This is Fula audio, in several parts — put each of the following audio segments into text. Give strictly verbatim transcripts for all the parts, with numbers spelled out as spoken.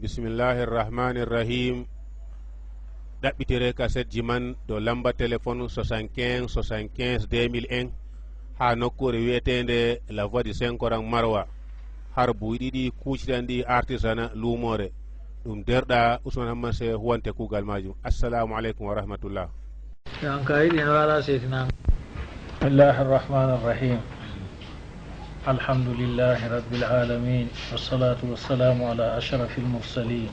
Bismillahir Rahmanir Rahim. Ɗaɓɓitire kasetji man dow lamba telefon soixante-quinze soixante-quinze deux mille un haa nokkuure wi'eteende La Voix du Saint Coran Marwa, har buy ɗiɗi kuucitanɗi artisanat luumoore. Ɗum derɗa Usman Hammase huwante kuugal maajum. Assalamu aleykum wa rahmatullah. Yan ka yiɗi no ala seetinama. بسم الله الرحمن الرحيم. الحمد لله رب العالمين، والصلاة والسلام على أشرف المرسلين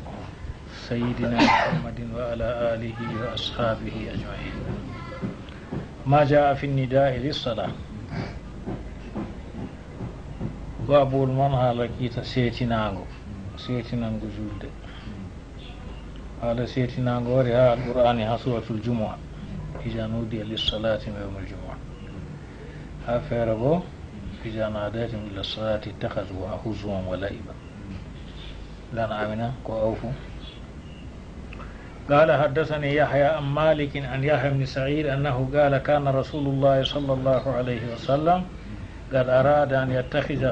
سيدنا محمد وعلى آله وأصحابه أجمعين. ما جاء في النداء للصلاة. Baabul man haala kiita seetinaango, seetinango julde. Haala seetinaango wari haa Alqur'aani, haa Suuratul Jumu'a, "Iza nudiya lis-salati min yawmil jumu'a." Haa feere go, "Iza nadaytum ila salati ittakhadhuha huzwan wa la'iba." Lan amina ko awfu. قال حدثني يحيى عن مالك عن يحيى بن سعيد أنه قال كان رسول الله صلى الله عليه وسلم قد أراد أن يتخذ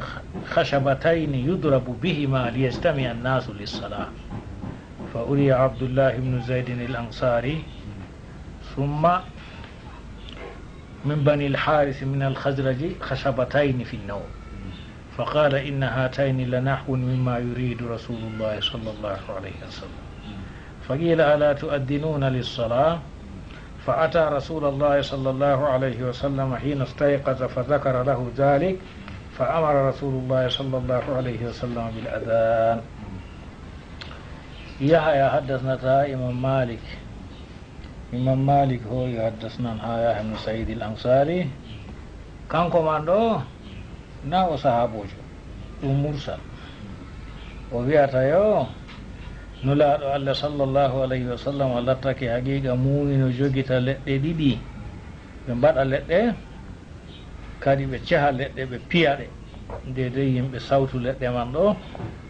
خشبتين يضرب بهما ليجتمع الناس للصلاة، فأري عبد الله بن زيد الأنصاري، ثم من بني الحارث من الخزرج خشبتين في النوم، فقال: إن هاتين لنحو مما يريد رسول الله صلى الله عليه وسلم. فقيل: ألا تؤذنون للصلاة؟ فأتى رسول الله صلى الله عليه وسلم حين استيقظ فذكر له ذلك، فأمر رسول الله صلى الله عليه وسلم بالأذان. Yahaya haddasnata Imam Malik. Imam Malik hooyi haddasnan haa Yahya ibn Sa'id al-Ansari. Kanko man ɗo, na o sahaaboojo. Ɗum mursal. O wi'ata yo, Nulaaɗo Allah sallallahu alayhi wa sallam lattake haqiiqa muumino jogita leɗɗe ɗiɗi. Ɓe mbaɗa leɗɗe, kadi ɓe ceha leɗɗe, ɓe piya ɗe. Deydey yimɓe sawtu leɗɗe man ɗo,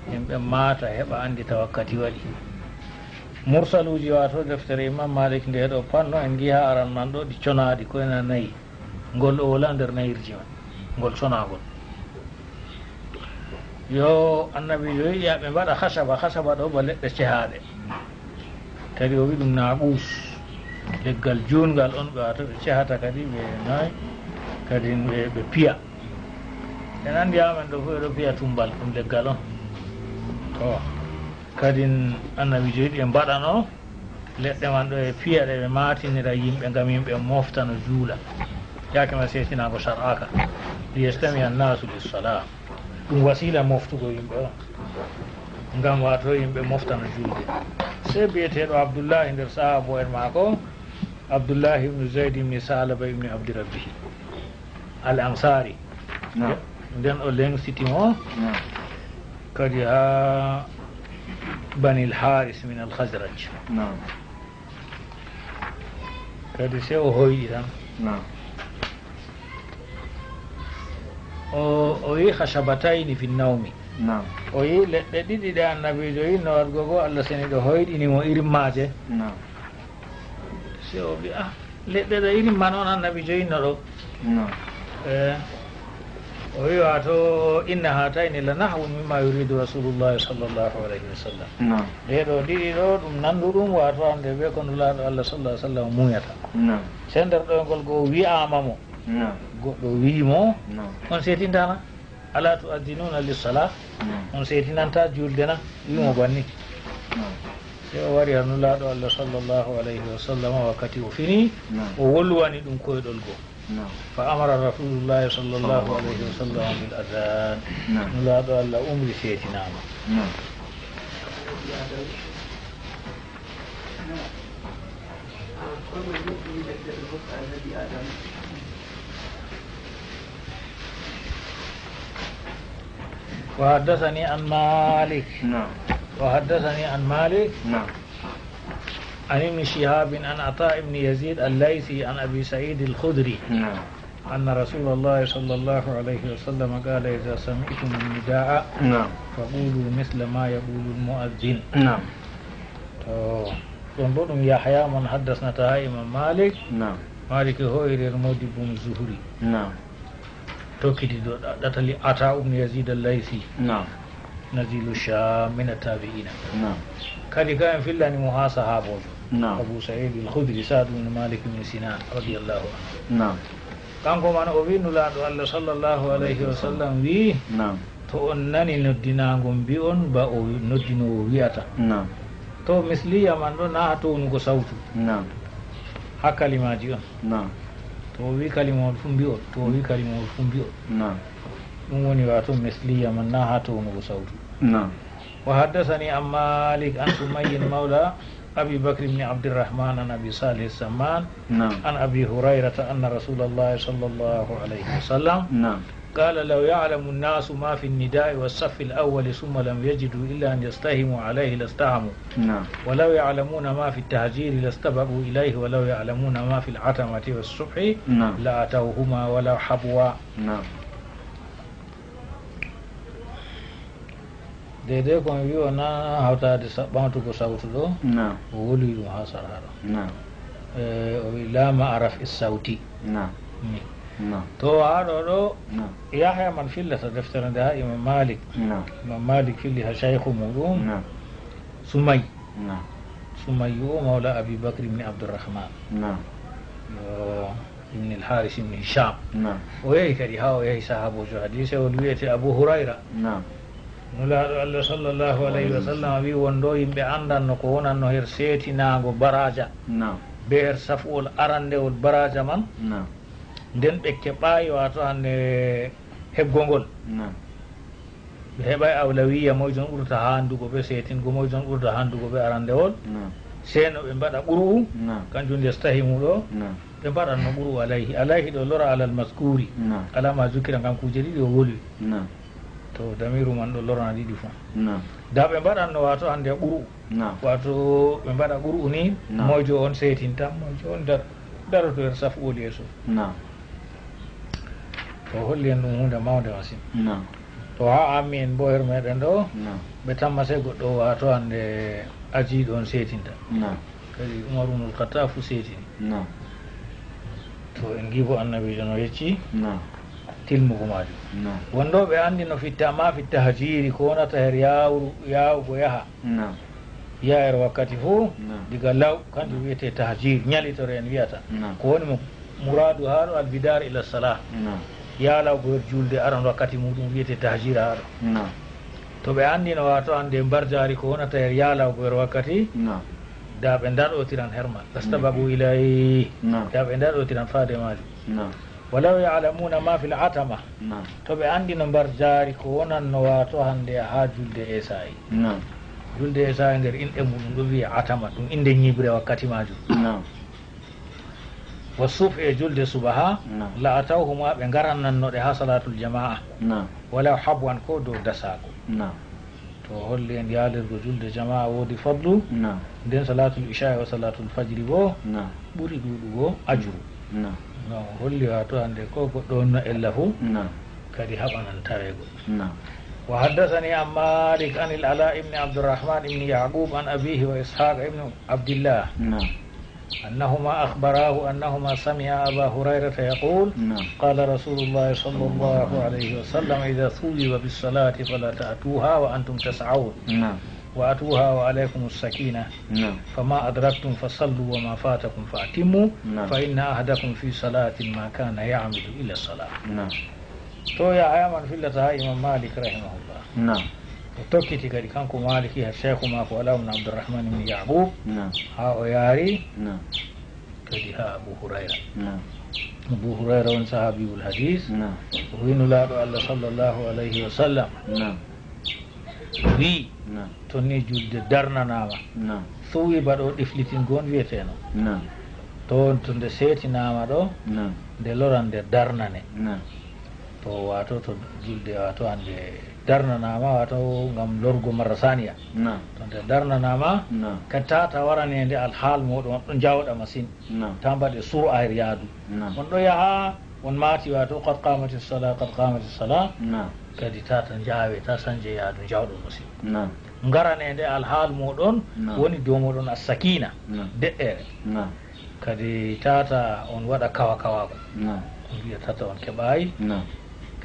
yimɓe maata heɓa anndita wakkati waɗi. Mursaluuji, waato deftere Imam Malik nde ɗo panno, en ngi'a aran man ɗo ɗi conaaɗi ko ena nayi. Ngol o wala nder nayirji man. Ngol conaangol. Yo annabiijo yi'a ɓe mbaɗa khashaba, khashaba ɗo ba leɗɗe cehaaɗe. Kadi o wi ɗum naaquus, leggal juutngal on ɓe, waato ɓe cehata kadi ɓe noy, kadi ɓe, ɓe piya. En anndi amen ɗo fof eɗo piya tummbal, ɗum leggal on. To, kadi annabiijo yiɗi ɓe mbaɗano leɗɗe man ɗo e piya ɗe ɓe maatinira yimɓe ngam yimɓe mofta no juula. Yaake ma seetinaango shar'aaka. Liyastami annaasu lis-salaa. Ɗum wasiila moftugo yimɓe on. Ngam waato yimɓe mofta no juulde. Sey biyeteeɗo Abdullahi nder sahaabo en maako, Abdullahi ibn Zayd ibn Sa'laba ibn Abdi Rabbihi. Al Ansaari. Naam. Nden o leŋsiti mo. Naam. Kadi haa Banil Haaris min al Khazraj. Naam. Kadi sey o hoyɗi tan. Naam. O, o yi khashabatayni fi nawmi. Naam. O yi leɗɗe ɗiɗi ɗe annabiijo yinno waɗgo go, Allah seniiɗo hoyɗini mo irin maaje. Naam. Sey o wi, "Ah, leɗɗe ɗe irin man on annabiijo yinno ɗo?" Naam. Eh, o wi, waato, "Inna hatayni la nahwun mimma yuridu Rasulullahi sallallahu alayhi wa sallam." Naam. Ɗee ɗo ɗiɗi ɗo, ɗum nanduɗum, waato, hande be ko Nulaaɗo Allah sallallahu alayhi wa sallam muuyata. Naam. Sey nder ɗoyngol goo wi'aama mo. Naam. Goɗɗo wi'i mo, Naam. "On seetintana? Ala tu'adhdhinuna lis-salah?" Naam. "On seetinanta juulde na?" Wi'i mo Naam. banni. Naam. Sey o wari ha Nulaaɗo Allah sallallahu alayhi wa sallam, wakkati o fini, Naam. o wolwani ɗum koyɗol goo. Naam. Fa amara Rasulullahi sallallahu alayhi wa sallam bil adhan. Naam. Nulaaɗo Allah umri seetinaama. Naam. وحدثني عن مالك. نعم. وحدثني عن مالك. نعم. عن ابن شهاب عن عطاء بن يزيد الليثي عن أبي سعيد الخدري. نعم. أن رسول الله صلى الله عليه وسلم قال: إذا سمعتم النداء نعم. فقولوا مثل ما يقول المؤذن. نعم. To, ɗon bo ɗum Yahya mon haddasnata ha Imam Malik. Naam. Malik e hoyre Modibbo mo Zuhri. Naam. Tokkiti ɗo ɗa-, ɗatali Ata ibn Yazid al-Laythi. Naam. نزيل الشام من التابعين. نعم. Kadi ka en fillani mo haa sahaaboojo. نعم. Abu Sa'id al-Khudri, Sa'd ibn Malik ibn Sinan, radiyallahu anhu. نعم. Kanko man o wi Nulaaɗo Allah sallallahu alayhi wa sallam wi, نعم. to on nani noddinaango mbi'on ba o noddinoowo wi'ata. نعم. To misliya man ɗo na townugo sawtu. نعم. Haa kalimaaji on. نعم. To o wi kalimawol fu mbi'on, to o wi kalimawol fu mbi'on. نعم. Ɗum woni waato misliya man na haa townugo sawtu. نعم. وحدثني عن مالك عن سمي مولى أبي بكر بن عبد الرحمن عن أبي صالح السمان نعم. عن أبي هريرة أن رسول الله صلى الله عليه وسلم نعم. قال: لو يعلم الناس ما في النداء والصف الأول ثم لم يجدوا إلا أن يستهموا عليه لاستهموا، نعم. ولو يعلمون ما في التهجير لاستبقوا إليه، ولو يعلمون ما في العتمة والصبح نعم. لأتوهما ولو حبوا. نعم. Deydey ko mi wi o na hawtaade sa- ɓamtugo sawtu ɗo, نعم. o woli ɗum haa sarha ɗo. نعم. Eh, o wi la ma'a raf'i sawti. نعم. Ni. نعم. To haa ɗo ɗo, نعم. Yahya man fillata deftere nde haa Imam Malik. نعم. Imam Malik filli haa shaykhu muɗum, نعم. Sumay. نعم. Sumayyu o mawla Abi Bakr ibn Abdurrahman. نعم. Yo ibn al-Haris ibn Hisham. نعم. O yehi kadi haa o yehi sahaaboojo hadiise on wiyete Abu Hurayra. نعم. Nulaaɗo Allah sallallahu alayhi wa sallam wi won ɗo yimɓe anndanno ko wonanno her seetinaango baraaja. نعم. Be her saf'uwol arandewol baraaja man. نعم. Nden ɓe keɓaay waato hannde heɓgol ngol. نعم. Ɓe heɓaay awlawiya moyjon ɓurta haandugo ɓe seetingo, moyjon ɓurta haandugo ɓe arandewol. نعم. Sey no ɓe mbaɗa qur'u, نعم. kanjum nde stahimu ɗo, نعم. ɓe mbaɗanno qur'u alayhi. Alayhi ɗo lora alal maskuri. نعم. Alama zukira ngam kuuje ɗiɗi o wolwi. نعم. To damiru man ɗo lorana ɗiɗi fuu. نعم. Da ɓe mbaɗanno waato hannde qur'u. نعم. Waato ɓe mbaɗa qur'u ni, Naam. Moyjo on seytinta, moyjo on dar-, daroto her saf'uwol yeeso. Naam. To holli en ɗum huunde mawnde masin. Naam. To haa ammi en boo her meɗen ɗo, Naam. ɓe tamma sey goɗɗo waato hannde ajiiɗo on seytinta. Naam. Kadi Umar ibnul Khattab fu seytini. Naam. To en ngi bo Annabiijo no yecci Naam. tilmugo maajum. Naam. Won ɗo ɓe anndi no fitta ma fitta hajiiri ko wonata her yaawru, yaawugo yaha. Naam. Yaha her wakkati fuu, Naam. diga law, kanjum wiyetee tahjiir, ñalitore en wiyata. Naam. Ko woni mo muraadu haa ɗo albidaar ila salah. Naam. Yaalawgo her juulde aran wakkati muuɗum wiyetee tahjiir haa ɗo. Naam. To ɓe anndino waato hannde mbarjaari ko wonata her yaalawgo her wakkati, Naam. Da ɓe ndaɗotiran her man. Lastabagu ilay. Naam. Da ɓe ndaɗotiran faade maajum. Naam. Walaw ya'lamuna ma fil atama. Naam. To ɓe anndino mbarjaari ko wonanno waato hannde haa julde esayi. Naam. Julde esayi nder inɗe muuɗum ɗo wi'e atama, ɗum innde ñiibre wakkati maajum. Naam. Wa subh e julde subaha, Naam. La atawhuma ɓe ngarananno ɗe haa salatul jamaa. Naam. Walaw habwan ko dow dasaago. Naam. To holli en yaalirgo julde jamaa woodi fadlu. Naam. Nden salatul isha wa salatul fajri bo Naam. Ɓuri ɗuuɗugo ajru. Naam. No holli waato hannde ko goɗɗo on no ella fuu Naam. Kadi haɓanan taweego. Naam. Wa haddathani an Malik an al-Ala ibn Abdurrahman ibn Ya'qub an abihi wa Ishaq ibn Abdillah. Naam. أنهما أخبراه أنهما سمعا أبا هريرة يقول، نعم. قال رسول الله صلى الله عليه وسلم: إذا ثوب بالصلاة فلا تأتوها وأنتم تسعون، نعم. وأتوها وعليكم السكينة، نعم. فما أدركتم فصلوا وما فاتكم فأتموا، نعم. فإن أحدكم في صلاة ما كان يعمد إلى الصلاة. نعم. To Yahaya man fillata haa Imam Malik rahimahullah. Naam. O tokkiti kadi kanko Maliki haa Sheikhu maako Alaa ibn Abdurrahman ibn Ya'qub. Naam. Haa o yaari Naam. Kadi haa Abu Hurayra. Naam. Abu Hurayra woni sahaabiyul hadis. Naam. O wi Nulaaɗo Allah sallallahu alayhi wa sallam. Naam. Wi Naam. To ni julde darnanaama. Naam. Suwi baɗo ɗiflitingol wi'eteeno. Naam. To, to nde seetinaama ɗo, Naam. Nde loran nde darnane. Naam. To waato to julde waato hannde darnanaama waato ngam lorgo marra saniya. Naam. To nde darnanaama, Naam. Ka tata waraneende alhaal mooɗon ɗo njawɗa masin. Naam. Ta mbaɗe sur'a her yaadu. Naam. On ɗo yaha, on maati waato qad qamati sala, qad qamati sala. Naam. Kadi tata njaawe, ta sanje yaadu njawɗo masin. Naam. Ngaraneende alhaal mooɗon Naam. Woni dow mooɗon as-sakina. Naam. De'ere. Naam. Kadi tata on waɗa kawa kawako. Naam. On wi'a tata on keɓaay. Naam.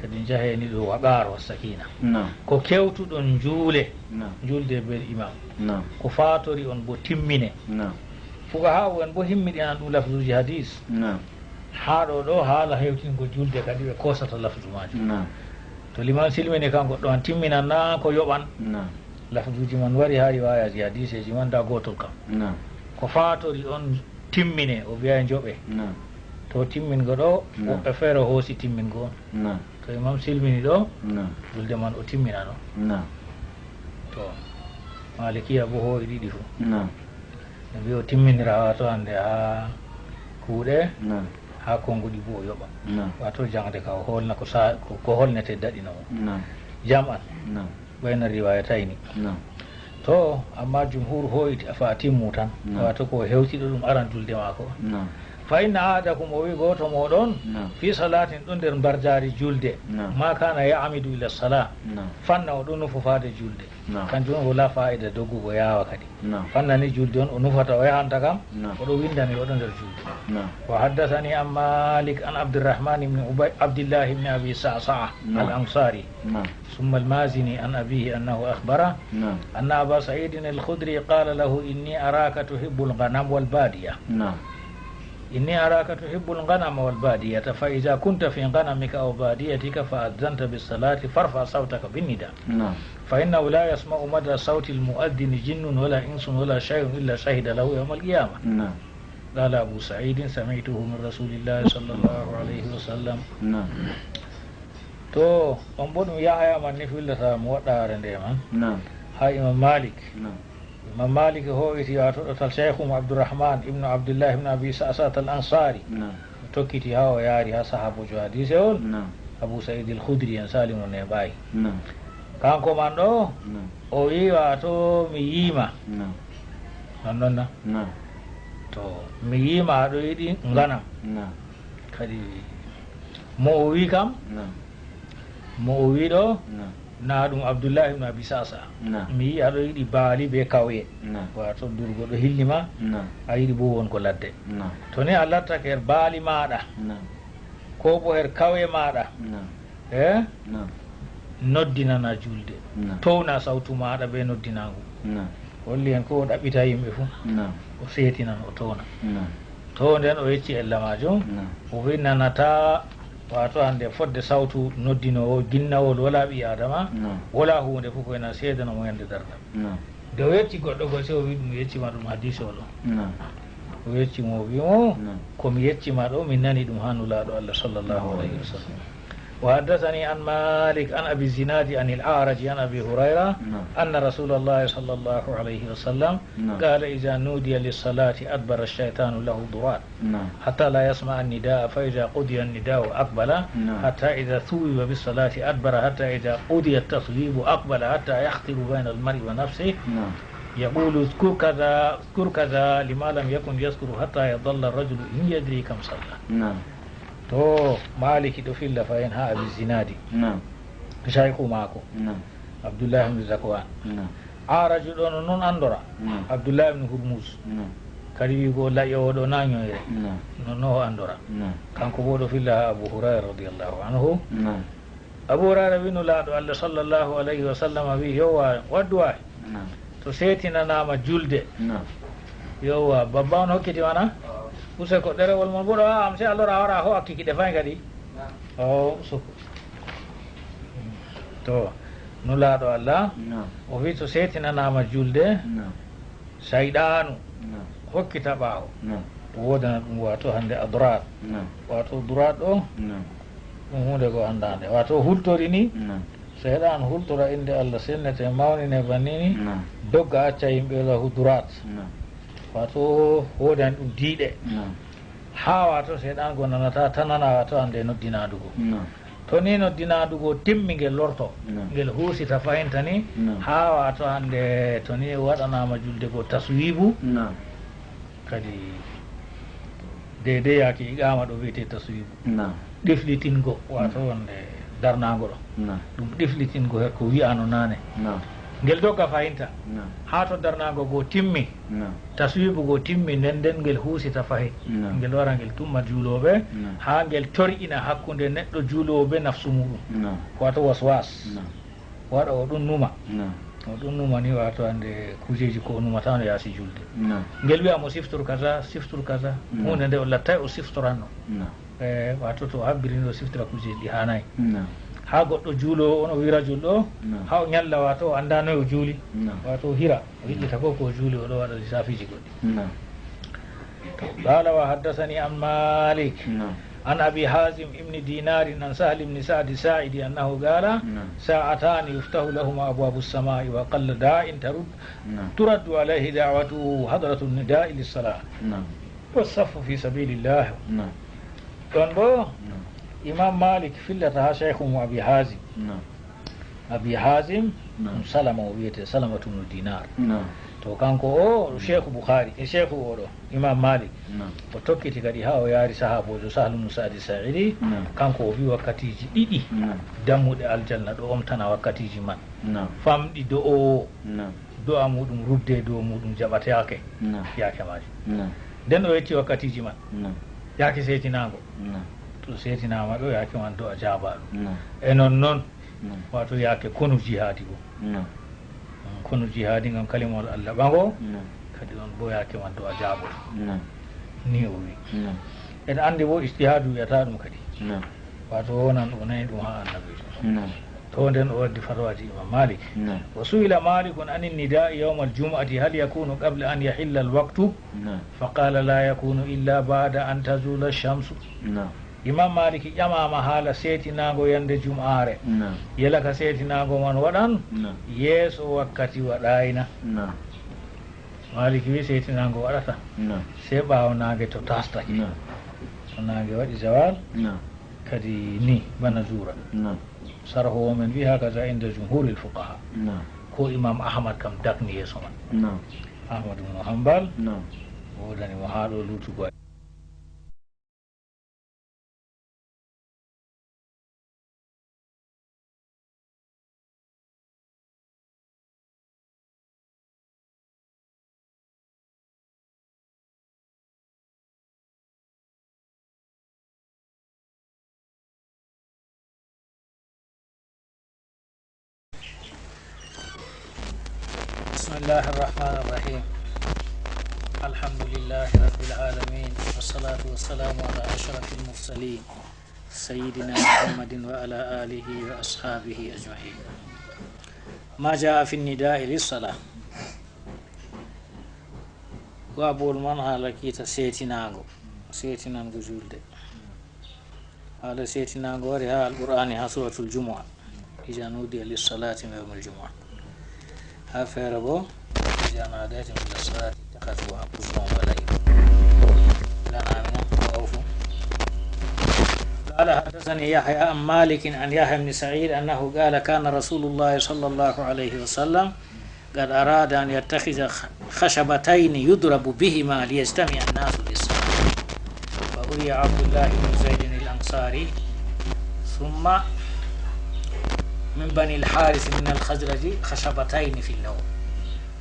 Kadi njahee ni ɗo waqaar wa sakina. Naam. Ko kewtuɗon njuule, Naam. Njuulde bel imam. Naam. Ko faatori on bo timmine. Naam. Fuqahaa en bo himmiɗinan ɗum lafzuuji hadiis. Naam. Haa ɗo ɗo haala hewtingol juulde kadi ɓe koosata lafzu maajum. Naam. To liman silmini kanko ɗon timminan naa ko yoɓan. Naam. Lafzuuji man wari haa riwaayaaji hadiiseeji man daa gootol kam. Naam. Ko faatori on timmine, o wi'a njoɓe. Naam. To timmingo ɗo, Naam. Woɓɓe feere hoosi timmingo on. Naam. To imam silmini ɗo, Naam. Julde man o timminano. Naam. To Maalikiya bo hoo'i ɗiɗi fu. Naam. Ɓe mbi'i o timminira waato hande haa kuuɗe, Naam. Haa konnguɗi bo o yoɓa. Naam. Waato jaŋde ka o hoolna ko sa-, ko, ko holnete daɗino mo. Naam. Jam'an. Naam. Bayna riwaayatayni. Naam. To, amma jumhuur hoo'iti fa timmu tan. Naam. Waato ko hewtiɗo ɗum aran julde maako. Naam. Fa inna ahadakum, o wi gooto mooɗon, Naam. Fi salaatin ɗo nder mbarjaari julde. Naam. Ma kana ya'midu ila salaa. Naam. Fanna o ɗo nufo faade julde. Naam. Kanjum on wala faa'ida doggugo yaawa kadi. Naam. Fanna ni julde on o nufata o yahanta kam, Naam. O ɗo windani o ɗo nder julde. Naam. Wa haddathani an Malik an Abdurrahman ibn Ubay, Abdillah ibn Abi Sa'sa'a Naam. Al-Ansari. Naam. Thumma al-Mazini an abihi annahu akhbara Naam. Anna Aba Sa'idin al-Khudri qala lahu, "Inni araka tuhibbul ghanam wal badiya." Naam. "Inni araka tuhibbul ghanam wal badiyata, fa idha kunta fi ghanamika aw badiyatika fa adhanta bis salati farfa sawtaka bin nida. Naam. Fa innahu la yasma'u mada sawtil mu'adhdhini jinnun wala insun wala shay'un illa shahida lahu yawmal qiyamah." Naam. Qala Abu Sa'idin, "Sami'tuhu min Rasulillahi sallallahu alayhi wa sallam." Naam. To, on bo ɗum Yahaya man ni fillata mo waɗɗaare nde man. Naam. Haa Imam Malik. Naam. Imam Malik hoo'iti, waato ɗo tal Shaykhum Abdurrahman ibn Abdullah ibn Abi Sa'sat al-Ansari. Naam. Tokkiti haa o yaari haa sahabojo hadiise on. Naam. Abu Sa'id al-Khudri en sali mo neɓaay. Naam. Kanko man ɗo, Naam. O wi waato mi yiima. Naam. Non non na? Naam. To, mi yiima aɗo yiɗi nganam. Naam. Kadi mo o wi kam, Naam. Mo o wi ɗo, Naam. Na ɗum Abdullahi ibn Abi Sa'sa. Naam. Mi yi aɗo yiɗi baali be kawye. Naam. Waato durgo ɗo hilni ma, Naam. A yiɗi bo wongo ladde. Naam. To ni a lattake her baali maaɗa, Naam. Ko bo her kawye maaɗa, Naam. Eh? Naam. Noddinana julde. Naam. Towna sawtu maaɗa be noddinaangu. Naam. Holli en ko o ɗaɓɓita yimɓe fu. Naam. O seetinan, o towna. Naam. To nden o yecci ella maajum. Naam. O wi nanata, waato hande fodde sawtu noddinoowo, ginnawol, wala ɓii Aadama, Naam. Wala huunde fu ko ena seedano mo yande darngal. Naam. Nde o yecci goɗɗo goo, sey o wi ɗum, o yecci ma ɗum hadiisewol on. Naam. O yecci mo, o wi mo, Naam. Ko mi yecci ma ɗo, mi nani ɗum haa Nulaaɗo Allah sallallahu alayhi wa sallam. وحدثني عن مالك عن أبي الزناد عن الأعرج عن أبي هريرة نعم. أن رسول الله صلى الله عليه وسلم نعم. قال: إذا نودي للصلاة أدبر الشيطان له ضرات نعم. حتى لا يسمع النداء، فإذا قضي النداء أقبل نعم. حتى إذا ثوب بالصلاة أدبر، حتى إذا قضي التثويب أقبل، حتى يخطر بين المرء ونفسه نعم. يقول: اذكر كذا، اذكر كذا، لما لم يكن يذكر، حتى يظل الرجل إن يدري كم صلى. نعم. To Maliki ɗo filla fahin haa Abi Zinadi. Naam. Shaykhu maako. Naam. Abdullah ibn Zakwan. Naam. Araju ɗo no non andora. Naam. Abdullah ibn Hurmuz. Naam. Kadi wi'ugo laƴoowo ɗo na nyoyre. Naam. No, no o andora. Naam. Kanko bo ɗo filla haa Abu Hurayra radiyallahu anhu. Naam. Abu Hurayra wi Nulaaɗo Allah sallallahu alayhi wa sallam wi, yowwa, waddu waay. Naam. To seetinanaama julde. Naam. Yowwa, babba on hokkiti mana? Oo. Use ko ɗerewol mon bo ɗo, aa, am sey a lora a wara a ho'a kiki ɗe fay kadi. Naam. Oo, usoko. To, Nulaaɗo Allah, Naam. O wi to seetinanaama julde, Naam. Sayɗaanu Naam. Hokkita ɓaawo. Naam. O woodana ɗum waato hande adraat. Naam. Waato duraat ɗo, Naam. Ɗum huunde ko anndaande. Waato hultori ni, Naam. Seyɗan hultora innde Allah, sennete, mawnine banni ni, Naam. Dogga acca yimɓe lahu duraat. Naam. Waato woodani ɗum diiɗe. Naam. Haa waato seyɗan go nanata tanana waato hande noddinaandu go. Naam. To ni noddinaandu go timmi ngel lorto, Naam. Ngel huusita fahinta ni, Naam. Haa waato hande to ni waɗanaama julde go taswiibu, Naam. Kadi deydey yaaki iqaama ɗo wiyetee taswiibu. Naam. Ɗiflitingo, waato wonde darnaango ɗo. Naam. Ɗum ɗiflitingo he ko wi'ano naane. Naam. Ngel dogga fahinta. Naam. Haa to darnaango goo timmi. Naam. Taswiibu goo timmi, nden nden ngel huusita fahin. Naam. Ngel wara ngel tumma juulooɓe. Naam. Haa ngel tor'ina hakkunde neɗɗo juuloowo bee nafsu muuɗum. Naam. Waato waswas. Naam. Waɗa o ɗum numa. Naam. O ɗum numa ni, waato hannde kuujeeji ko o numata no yaasi julde. Naam. Ngel wi'a mo siftor kaza, siftor kaza. Naam. Huunde nde o lattay o siftoranno. Naam. E, waato to o habbiri ni o siftira kuujeeji ɗi haanaay. Naam. Haa goɗɗo juuloowo on o wi'a rajul ɗo, naam, haa o ñalla waato o anndaa noy o juuli. Naam. Waato o hira, o yiɗɗita ko ko o juuli, o ɗo waɗa lisaafiiji goɗɗi. Naam. قال: وحدثني عن مالك، نعم، عن أبي حازم بن دينار عن سهل بن سعد الساعدي أنه قال: نعم، ساعتان يفتح لهما أبواب السماء وقل داع ترد، نعم، ترد عليه دعوته حضرة النداء للصلاة، نعم، والصف في سبيل الله. نعم. Ɗon boo, نعم، Imam Malik fillata haa Sheikh Abi Hazim. نعم. Abi Hazim, naam, ɗum Salama o wiyetee, Salamatu bnu Dinar. Naam. To kanko o, naam, Sheikhu Bukhari, e Sheikhu o ɗo, Imam Malik. Naam. O tokkiti kadi haa o yaari sahaaboojo Sahlu bnu Sa'di Sa'idi. Naam. Kanko o wi'i wakkatiiji ɗiɗi, naam, dammuɗe aljanna ɗo omtana wakkatiiji man. Naam. Famɗi do'oowo, naam, do'a muuɗum rudde dow muuɗum jaɓataake, naam, yaake maajum. Naam. Nden o yetti wakkatiiji man. Naam. Yaake seetinaango. Naam. To seetinaama ɗo, yaake man do'a jaabaa ɗum. Naam. E non non, naam, waato yaake konu jihaadi goo. Naam. Mm, konu jihaadi ngam kalimawol Allah ɓaŋgo, naam, kadi on boo yaake man do'a jaaboto. Naam. Ni o wi'i. Naam. Eɗen anndi boo ijtihaadu wi'ataa ɗum kadi. Naam. Waato wonan o nani ɗum haa Annabiijo. Naam. To nden o waddi fatwaaji Imam Malik. Naam. وسئل مالك عن النداء يوم الجمعة هل يكون قبل أن يحل الوقت؟ Naam. فقال لا يكون إلا بعد أن تزول الشمس. Naam. Imam Malik ƴamaama haala seetinaango yande jum'aare. Naam. Yala ka seetinaango man waɗan, naam, yeeso wakkati waɗaayna. Naam. Malik wi'i seetinaango waɗata, naam, sey ɓaawo naange to taastake. Naam. To naange waɗi zawal, naam, kadi ni bana zuura. Naam. Sarhoowo men wi'i hakaza inda jumhuril fuqaha. Naam. Ko Imam Ahmad kam dakni yeeso man. Naam. Ahmad ibn Hanbal, naam, woodani mo haa ɗo luutugo. بسم الله الرحمن الرحيم. الحمد لله رب العالمين، والصلاة والسلام على أشرف المرسلين سيدنا محمد وعلى آله وأصحابه أجمعين. ما جاء في النداء للصلاة. Ko abowol man haala kiita seetinaango, seetinango julde. Haala seetinaango wari haa Alqur'aani, haa Suuratul Jumu'a. إذا نودي للصلاة من يوم الجمعة. Haa feere boo, إذا ناديتم إلى الصلاة اتخذوها هزوا ولعبا. Lan aamina wa awfu. قال حدثني يحيى عن مالك عن يحيى بن سعيد أنه قال كان رسول الله صلى الله عليه وسلم قد أراد أن يتخذ خ-، خشبتين يضرب بهما ليجتمع الناس للصلاة. فأري عبد الله بن زيد الأنصاري، ثم من بني الحارث من الخزرج خشبتين في النوم.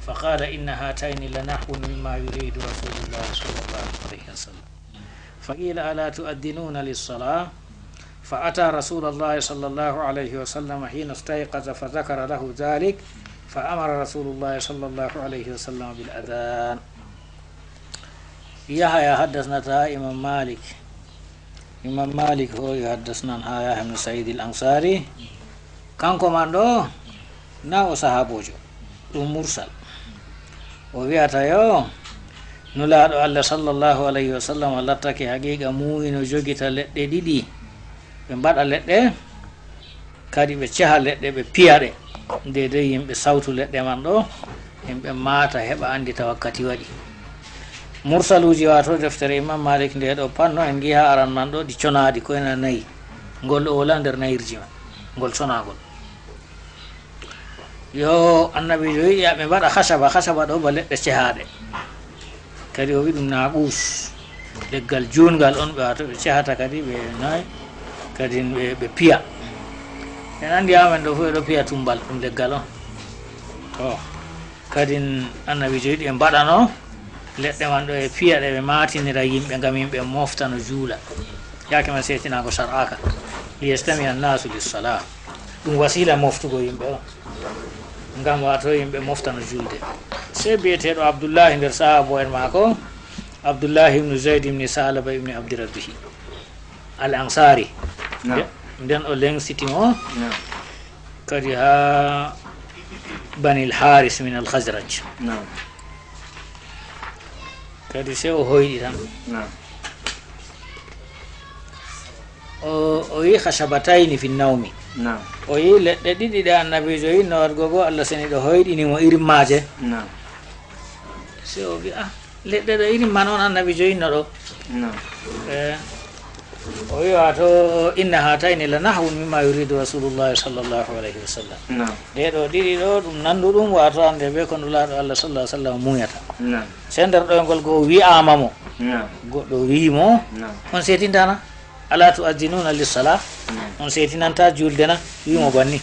فقال: إن هاتين لنحو مما يريد رسول الله صلى الله عليه وسلم. فقيل: ألا تؤذنون للصلاة؟ فأتى رسول الله صلى الله عليه وسلم حين استيقظ فذكر له ذلك، فأمر رسول الله صلى الله عليه وسلم بالأذان. Yahaya haddasnata Imam Malik. Imam Malik hoo'i haddasnan haa Yahya ibn Sa'id al-Ansari. Kanko man ɗo, na o sahaaboojo. Ɗum mursal. O wi'ata yo, Nulaaɗo Allah sallallahu alayhi wa sallam lattake haqiiqa muuyi no jogita leɗɗe ɗiɗi. Ɓe mbaɗa leɗɗe, kadi ɓe ceha leɗɗe, ɓe piya ɗe. Deydey yimɓe sawtu leɗɗe man ɗo, yimɓe maata heɓa anndita wakkati waɗi. Mursaluuji, waato deftere Imam Malik nde ɗo panno, en ngi'a aran man ɗo, ɗi conaaɗi ko ena nayi. Ngol ɗo wala nder nayirji man, ngol conaangol. Yo Annabiijo wi'i, yo ɓe mbaɗa khashaba, khashaba ɗo ba leɗɗe cehaaɗe. Kadi o wi'i ɗum naaquus, leggal juutngal on ɓe, waato ɓe cehata kadi ɓe nayi, kadi ɓe, ɓe piya. En anndi amen ɗo fof ɓe ɗo piya tummbal, ɗum leggal on. O, kadin annabiijo yiɗi ɓe mbaɗano leɗɗe man ɗo e piya ɗe ɓe maatinira yimɓe ngam yimɓe mofta no juula. Yaake man seetinaango sar'aaka. Liyastami annaasu lissala. Ɗum wasiila moftugo yimɓe on. Ngam waato yimɓe mofta no julde. Sey bi'eteeɗo Abdullahi nder sahaabo en maako, Abdullahi ibnu Zayd ibni Salaba ibni Abdi Rabbihi. Al Ansari. Naam. Nde-, nden o leŋsiti mo. Naam. Kadi haa Banil Haris min al Khazraj. Naam. Kadi sey o hoyɗi tan. Naam. O, o yi khashabatayni fi nawmi. Naam. O yi leɗɗe ɗiɗi ɗe annabiijo yinno waɗgo go, Allah seni ɗo hoyɗini mo irin maaje. Naam. Sey o wi'a, "Ah, leɗɗe ɗo irin man on annabiijo yinno ɗo?" Naam. Eh, o wi'a to, "Inna hatayni la nahwun mimma yuridu Rasulullah sallallahu alayhi wa sallam." Naam. Ɗe ɗo ɗiɗi ɗo ɗum nanduɗum, waato hande be ko Nulaaɗo Allah sallallahu alayhi wa sallam muuyata. Naam. Sey nder ɗoyngol go wi'ama mo. Naam. Goɗɗo wi'i mo, Naam. "On seetintana? Ala tu'azzinuna lis-salah?" Naam. "On seetinanta julde na?" Wi'i mo banni.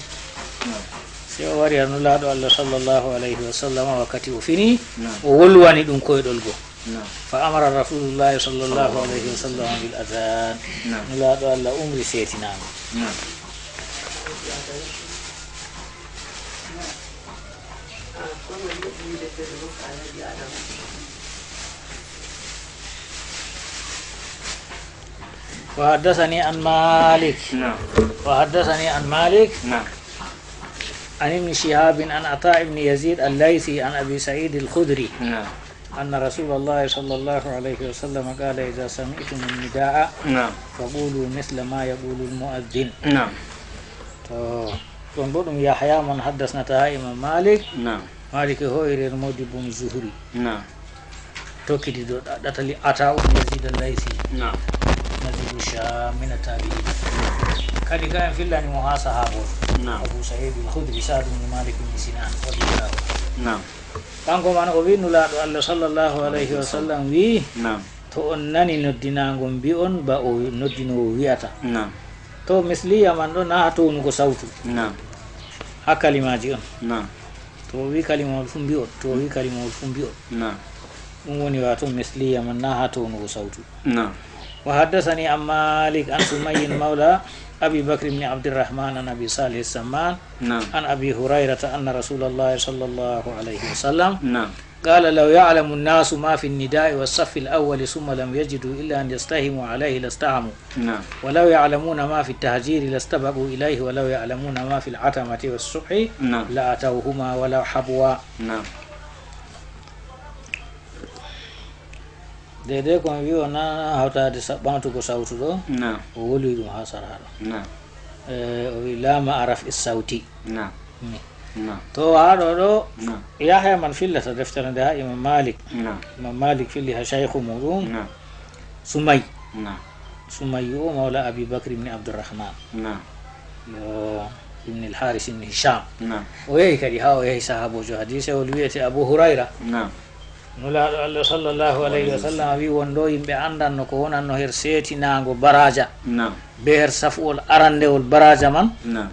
Naam. Sey o wari ha Nulaaɗo Allah sallallahu alayhi wa sallam wakkati o fini, Naam. o wolwani ɗum koyɗol go. Naam. Fa amara Rasulullahi sallallahu alayhi wa sallam bil adhan. Naam. Nulaaɗo Allah umri seetinaango. Naam. وحدثني عن مالك. نعم. وحدثني عن مالك. نعم. عن ابن شهاب عن عطاء بن يزيد الليثي عن أبي سعيد الخدري. نعم. أن رسول الله صلى الله عليه وسلم قال: إذا سمعتم النداء، نعم. فقولوا مثل ما يقول المؤذن. نعم. To, ɗon bo ɗum Yahya mon haddasnata ha Imam Malik. Naam. Malik e hoyre Modi bun Zuhri. Naam. Tokkiti do ɗa-, ɗatali Ata um Yazid al-Laythi. Naam. Nazilu Sham min at-tabi'in. Kadi ka en fillani mo ha sahabo. Naam. Abu Sa'id al-Khudri, Sa'd ibn Malik ibn Sinan, radiyallahu anhu. Naam. Kanko man o wi Nulaaɗo Allah sallallahu alayhi wa sallam wi, Naam. To on nani noddinaango mbi'on ba o noddinoowo wi'ata. Naam. To misliya man ɗo na ha townugo sawtu. Naam. Ha kalimaaji on. Naam. To o wi kalimawol fu mbi'on, to o wi kalimawol fu mbi'on. Naam. Ɗum woni waato misliya man na ha townugo sawtu. Naam. وحدثني عن مالك عن سمي مولى أبي بكر بن عبد الرحمن عن أبي صالح السمان نعم. عن أبي هريرة أن رسول الله صلى الله عليه وسلم نعم. قال: لو يعلم الناس ما في النداء والصف الأول ثم لم يجدوا إلا أن يستهموا عليه لاستهموا. نعم. ولو يعلمون ما في التهجير لاستبقوا إليه ولو يعلمون ما في العتمة والصبح نعم. لأتوهما ولو حبوا. نعم. Deydey ko mi wi'o na hawtaade sa-, ɓamtugo sawtu ɗo, Naam. o woli ɗum haa sara ɗo. Naam. Eh, o wi, "Laa ma'a raf'i sawti." Naam. Ni. Naam. To haa ɗo ɗo, Naam. Yahya man fillata deftere nde haa Imam Malik. Naam. Imam Malik filli haa shaykhu muɗum, Naam. Sumay. Naam. Sumayyu o mawla Abi Bakr ibn Abdurrahman. Naam. Yo ibn al-Haris ibn Hisham. Naam. O yehi kadi haa o yehi sahaaboojo hadiisewol wiyete Abu Hurayra. Naam. Nulaaɗo Allah sallallahu alayhi wa sallam wi, won ɗo yimɓe anndanno ko wonanno her seetinaango baraaja. Naam. Be her safuwol arandewol baraaja man. Naam.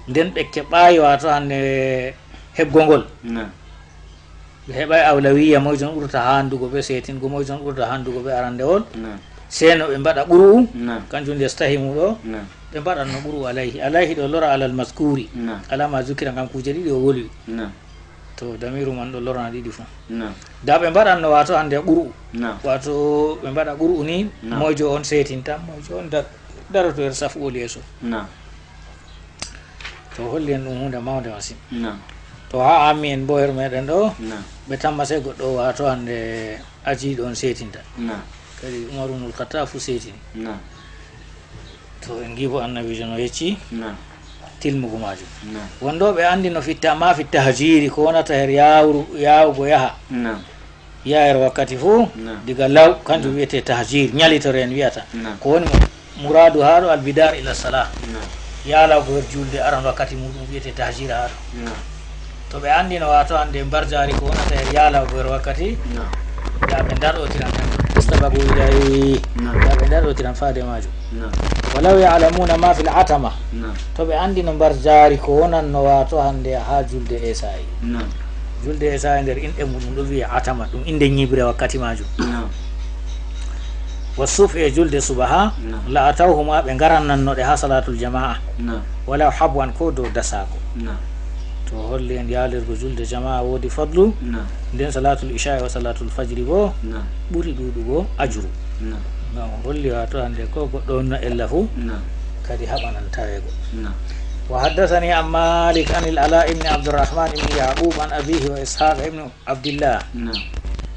Nden ɓe keɓaayi, waato hannde heɓgongol. Naam. Ɓe heɓaay awlawiya, moyjon ɓurata haandugo ɓe seetingo, moyjon ɓurata haandugo ɓe arandewol. Naam. Sey no ɓe mbaɗa qur'u, Naam. kanjum nde stahimu ɗo, Naam. ɓe mbaɗanno qur'u alayhi. Alayhi ɗo lora alal mazkuri. Naam. Alama zukira ngam kuuje ɗiɗi o wolwi. Naam. To damiru man ɗo lorna ɗiɗi fuu. Naam. Da ɓe mbaɗanno waato hannde qur'u. Naam. Waato ɓe mbaɗa qur'u ni, Naam. moyjo on seetinta, moyjo on dar-, daroto her safu wol yeeso. Naam. To holli en ɗum huunde mawnde masin. Naam. To haa ammi en bo her meɗen ɗo, Naam. ɓe tamma sey goɗɗo waato hannde ajiiɗo on seetinta. Naam. Kadi Umar ibnul Khattab fu seetini. Naam. To en ngiibo Annabiijo no yecci Naam. tilmugu maajum. Naam. Won ɗo ɓe anndi no fitta ma fi tahjiiri ko wonata her yaawru, yaawugo yaha. Naam. Yaha her wakkati fuu, Naam. diga law, kanjum Naam. wiyete tahjiir, ñalitore en wiyata. Naam. Ko woni mo-, muraadu haa ɗo albidar ila salah. Naam. Yaalawgo her juulde aran wakkati muɗum wiyete tahjiir haa ɗo. Naam. To ɓe anndino waato hannde mbarjaari ko wonata her yaalawgo her wakkati, Naam. da ɓe ndarotiran tan. Mustabagu ilay. Naam. Ɓe ndarotiran faade maajum. Naam. Walaw ya'lamuna ma fil atama. Naam. To ɓe anndi no mbarjaari ko wonanno waato hannde haa julde Esa'i. Naam. Julde Esa'i nder inɗe muɗum ɗo wi'e atama, ɗum innde ñiiɓre wakkati maajum. Naam. Wa suf e julde subaha, naam, la atawhuma, ɓe ngarananno ɗe haa salatul jama'a. Naam. Walaw habwan, ko dow dasaago. Naam. To holli en yaalirgo julde jama'a woodi fadlu. Naam. Nden salatul isha'i wa salatul fajri bo, naam, ɓuri ɗuuɗugo ajru. Naam. Ngam holli waato hannde ko goɗɗo wonna ella fu, naam, kadi haɓanan taweego. Naam. Wa haddathani an Malik an al-Ala ibn Abdurrahman ibn Ya'qub an abihi wa Ishaq ibn Abdillah. Naam.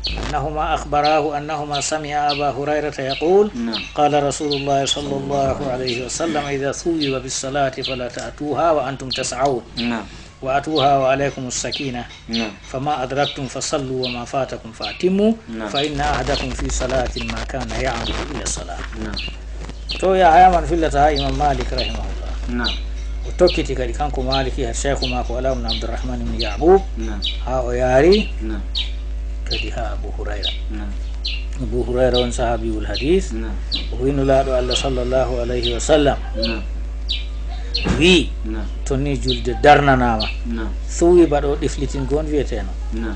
أنهما أخبراه أنهما سمعا أبا هريرة يقول، نعم. قال رسول الله صلى الله عليه وسلم: إذا ثوب بالصلاة فلا تأتوها وأنتم تسعون. نعم. وأتوها وعليكم السكينة. نعم. فما أدركتم فصلوا وما فاتكم فأتموا. نعم. فإن أحدكم في صلاة ما كان يعمد إلى الصلاة. Naam. To Yahaya man fillata haa Imam Malik rahimahullah. Naam. O tokkiti kadi kanko Maliki haa Sheikhu maako Ala ibn Abdurrahman ibn Ya'qub. Naam. Haa o yaari, naam, kadi haa Abu Hurayra. Naam. Abu Hurayra on sahabiyul hadis. Naam. O wi Nulaaɗo Allah sallallahu alayhi wa sallam. Naam. Wi, naam, to ni julde darnanaama. Naam. Suwi baɗo ɗiflitingol on wiyeteno. Naam.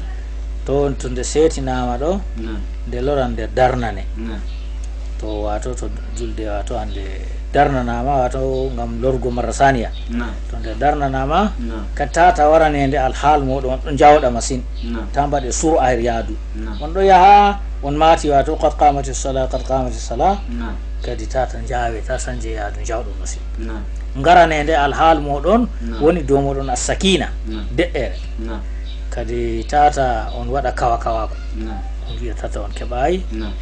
To, to nde seetinaama ɗo, naam, nde loran, nde darnane. Naam. To, waato to julde, waato hannde darnanaama, waato ngam lorgo marra saniya. Naam. To nde darnanaama, naam, ka tata waraneende alhaal mooɗon on ɗo njawɗa masin. Naam. Ta mbaɗe sur'ayre yaadu. Naam. On ɗo yaha, on maati waato, "Qad qamati sala, qad qamati sala." Naam. Kadi tata njaawe, ta sanje yaadu, njawɗon masin. Naam. Ngaraneende alhaal mooɗon, naam, woni dow mooɗon as-sakina, naam, de'ere. Naam. Kadi tata on waɗa kawa kawaako. Naam. On wi'a tata on keɓaay. Naam.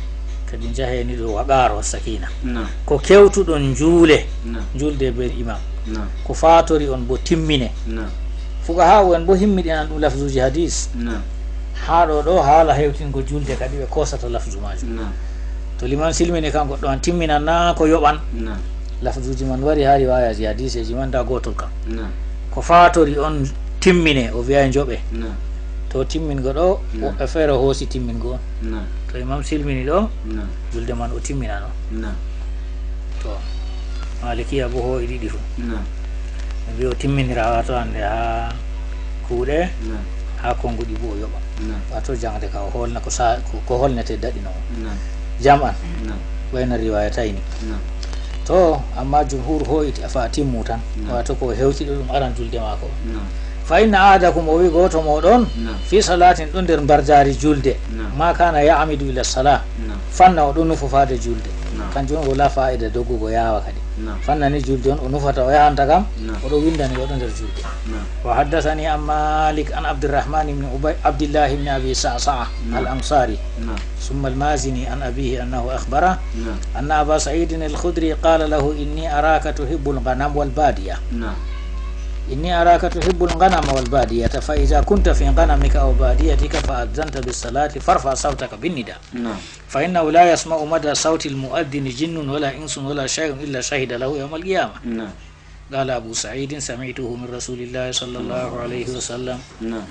Kadi njahee ni ɗo waqaaro, as-sakina. Naam. Ko kewtuɗon njuule, naam, njuulde be imam. Naam. Ko faatori on bo timmine. Naam. Fuqaha'u en bo himmiɗinan ɗum lafzuuji hadis. Naam. Haa ɗo, ɗo haala hewtingo julde kadi ɓe koosata lafzu maajum. Naam. To liman silmini kan goɗɗo an timminan na ko yoɓan. Naam. Lafzuuji man wari haa riwayaaji hadiseeji man nda gootol kan. Naam. Ko faatori on timmine, o wi'ay njoɓe. Naam. To timmingo ɗo, naam, woɓɓe feere hoosi timmingo on. Naam. To imam silmini ɗo, naam, julde man o timminano. Naam. To Malikiya bo hoo'i ɗiɗi fu. Naam. Ɓe mbi o timminira waato hannde haa kuuɗe, naam, haa konnguɗi bo o yoɓa. Naam. Waato jaŋde ka o holna ko sa-, ko, ko holnete daɗi no. Naam. Jam'an. Naam. Wayna riwayatayni. Naam. To, amma jumhur hoo'iti a fa timmu tan. Naam. Waato ko hewti ɗo ɗum aran julde maako. Naam. Fa inna ahadakum, o wi gooto mooɗon, naam, fi salatin ɗo nder mbarjaari julde. Naam. Ma kana ya'midu ila sala. Naam. Fanna o ɗo nufo faade julde. Naam. Kanjum on wala fa'ida doggugo yaawa kadi. Naam. Fanna ni julde on o nufata o yahanta kam, naam, o ɗo windani o ɗo nder julde. Naam. Wa haddathani an Malik an Abdurrahman ibn Ubay, Abdillah ibn Abi Sa'sa'a, naam, al-Ansari. Naam. Thumma al-Mazini an abihi annahu akhbara, naam, anna Aba Sa'idin al-Khudri qala lahu: "Inni araka tuhibbul ghanam wal badiya." Naam. "Inni araka tuhibbul ghanam wal badiyata, fa idha kunta fi ghanamika aw badiyatika fa adhanta bis salati farfa sawtaka bin nida." Naam. "Fa innahu la yasma'u mada sawtil mu'adhdhini jinnun wala insun wala shay'un illa shahida lahu yawmal qiyamah." Naam. Qala Abu Sa'idin: "Sami'tuhu min Rasulillahi sallallahu alayhi wa sallam." Naam.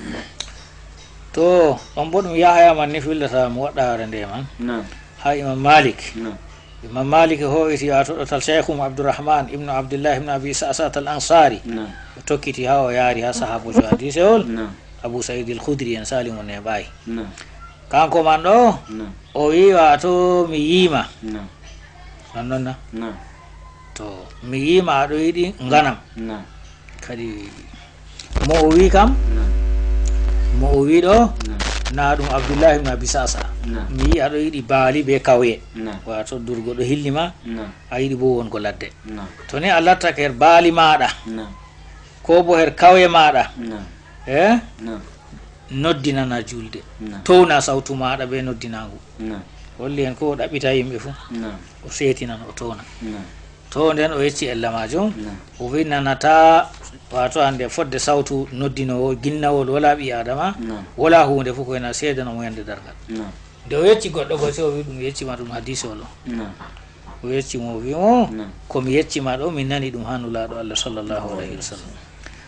To, on bo ɗum Yahaya man ni fillata mo waɗɗaare nde man. Naam. Ha Imam Malik. Naam. Imam Malik hoo'iti, waato ɗo tal Shaykhum Abdurrahman ibnu Abdullah ibnu Abi Sa'sa'at al-Ansari. Naam. O tokkiti ha o yaari ha sahabujo hadise ol. Naam. Abu Sa'id al-Khudri en sali mo neɓaay. Naam. Kanko man ɗo, naam, o wi waato mi yiima. Naam. Non non na? Naam. To, mi yiima aɗo yiɗi nganam. Naam. Kadi mo o wi kam, naam, mo o wi ɗo, naam, na ɗum Abdullahi ibn Abi Sa'sa. Naam. Mi yi aɗo yiɗi baali be kawye. Naam. Waato durgo ɗo hilli ma, naam, a yiɗi bo wongo ladde. Naam. To ni a lattake her baali maaɗa, naam, ko bo her kawye maaɗa. Naam. Eh? Naam. Noddinana julde. Naam. Towna sawtu maaɗa be noddinangu. Naam. Holli en ko o ɗaɓɓita yimɓe fu. Naam. O seetinan, o towna. Naam. To nden o yecci ella majum. Naam. O wi nanata, waato hande fodde sawtu noddinowo ginnawol wala ɓi Adama, naam, wala huunde fu ko ena seedano mo yande dargal. Naam. Nde o yecci goɗɗo go, se o wi ɗum yeccima ɗum hadisol o. Naam. O yecci mo, o wi mo, naam, ko mi yecci ma ɗo, mi nani ɗum ha Nulaaɗo Allah sallallahu alayhi wa sallam.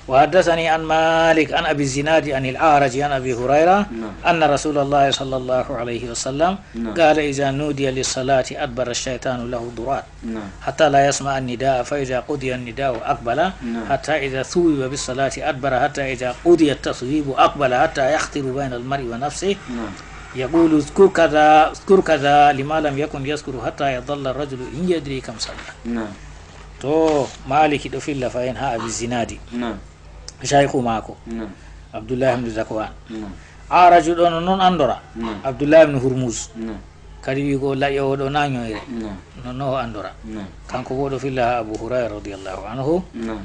وحدثني عن مالك عن أبي الزناد عن الأعرج عن أبي هريرة نعم. أن رسول الله صلى الله عليه وسلم نعم. قال: إذا نودي للصلاة أدبر الشيطان له ضرات نعم. حتى لا يسمع النداء، فإذا قضي النداء أقبل نعم. حتى إذا ثوب بالصلاة أدبر، حتى إذا قضي التثويب أقبل حتى يخطر بين المرء ونفسه نعم. يقول: اذكر كذا، اذكر كذا، لما لم يكن يذكر حتى يظل الرجل إن يدري كم صلى. نعم. To Maliki ɗo filla fayin ha Abi Zinadi. Na'am. Shaykhu maako. Na'am. Abdullah ibn Zakwan. Na'am. Araju ɗo no non andora. Na'am. Abdullah ibn Hurmuz. Na'am. Kadi wi ko laƴowo ɗo na ñoyre. Na'am. No no andora. Na'am. Kanko bo ɗo filla ha Abu Hurayra radiyallahu anhu. Na'am.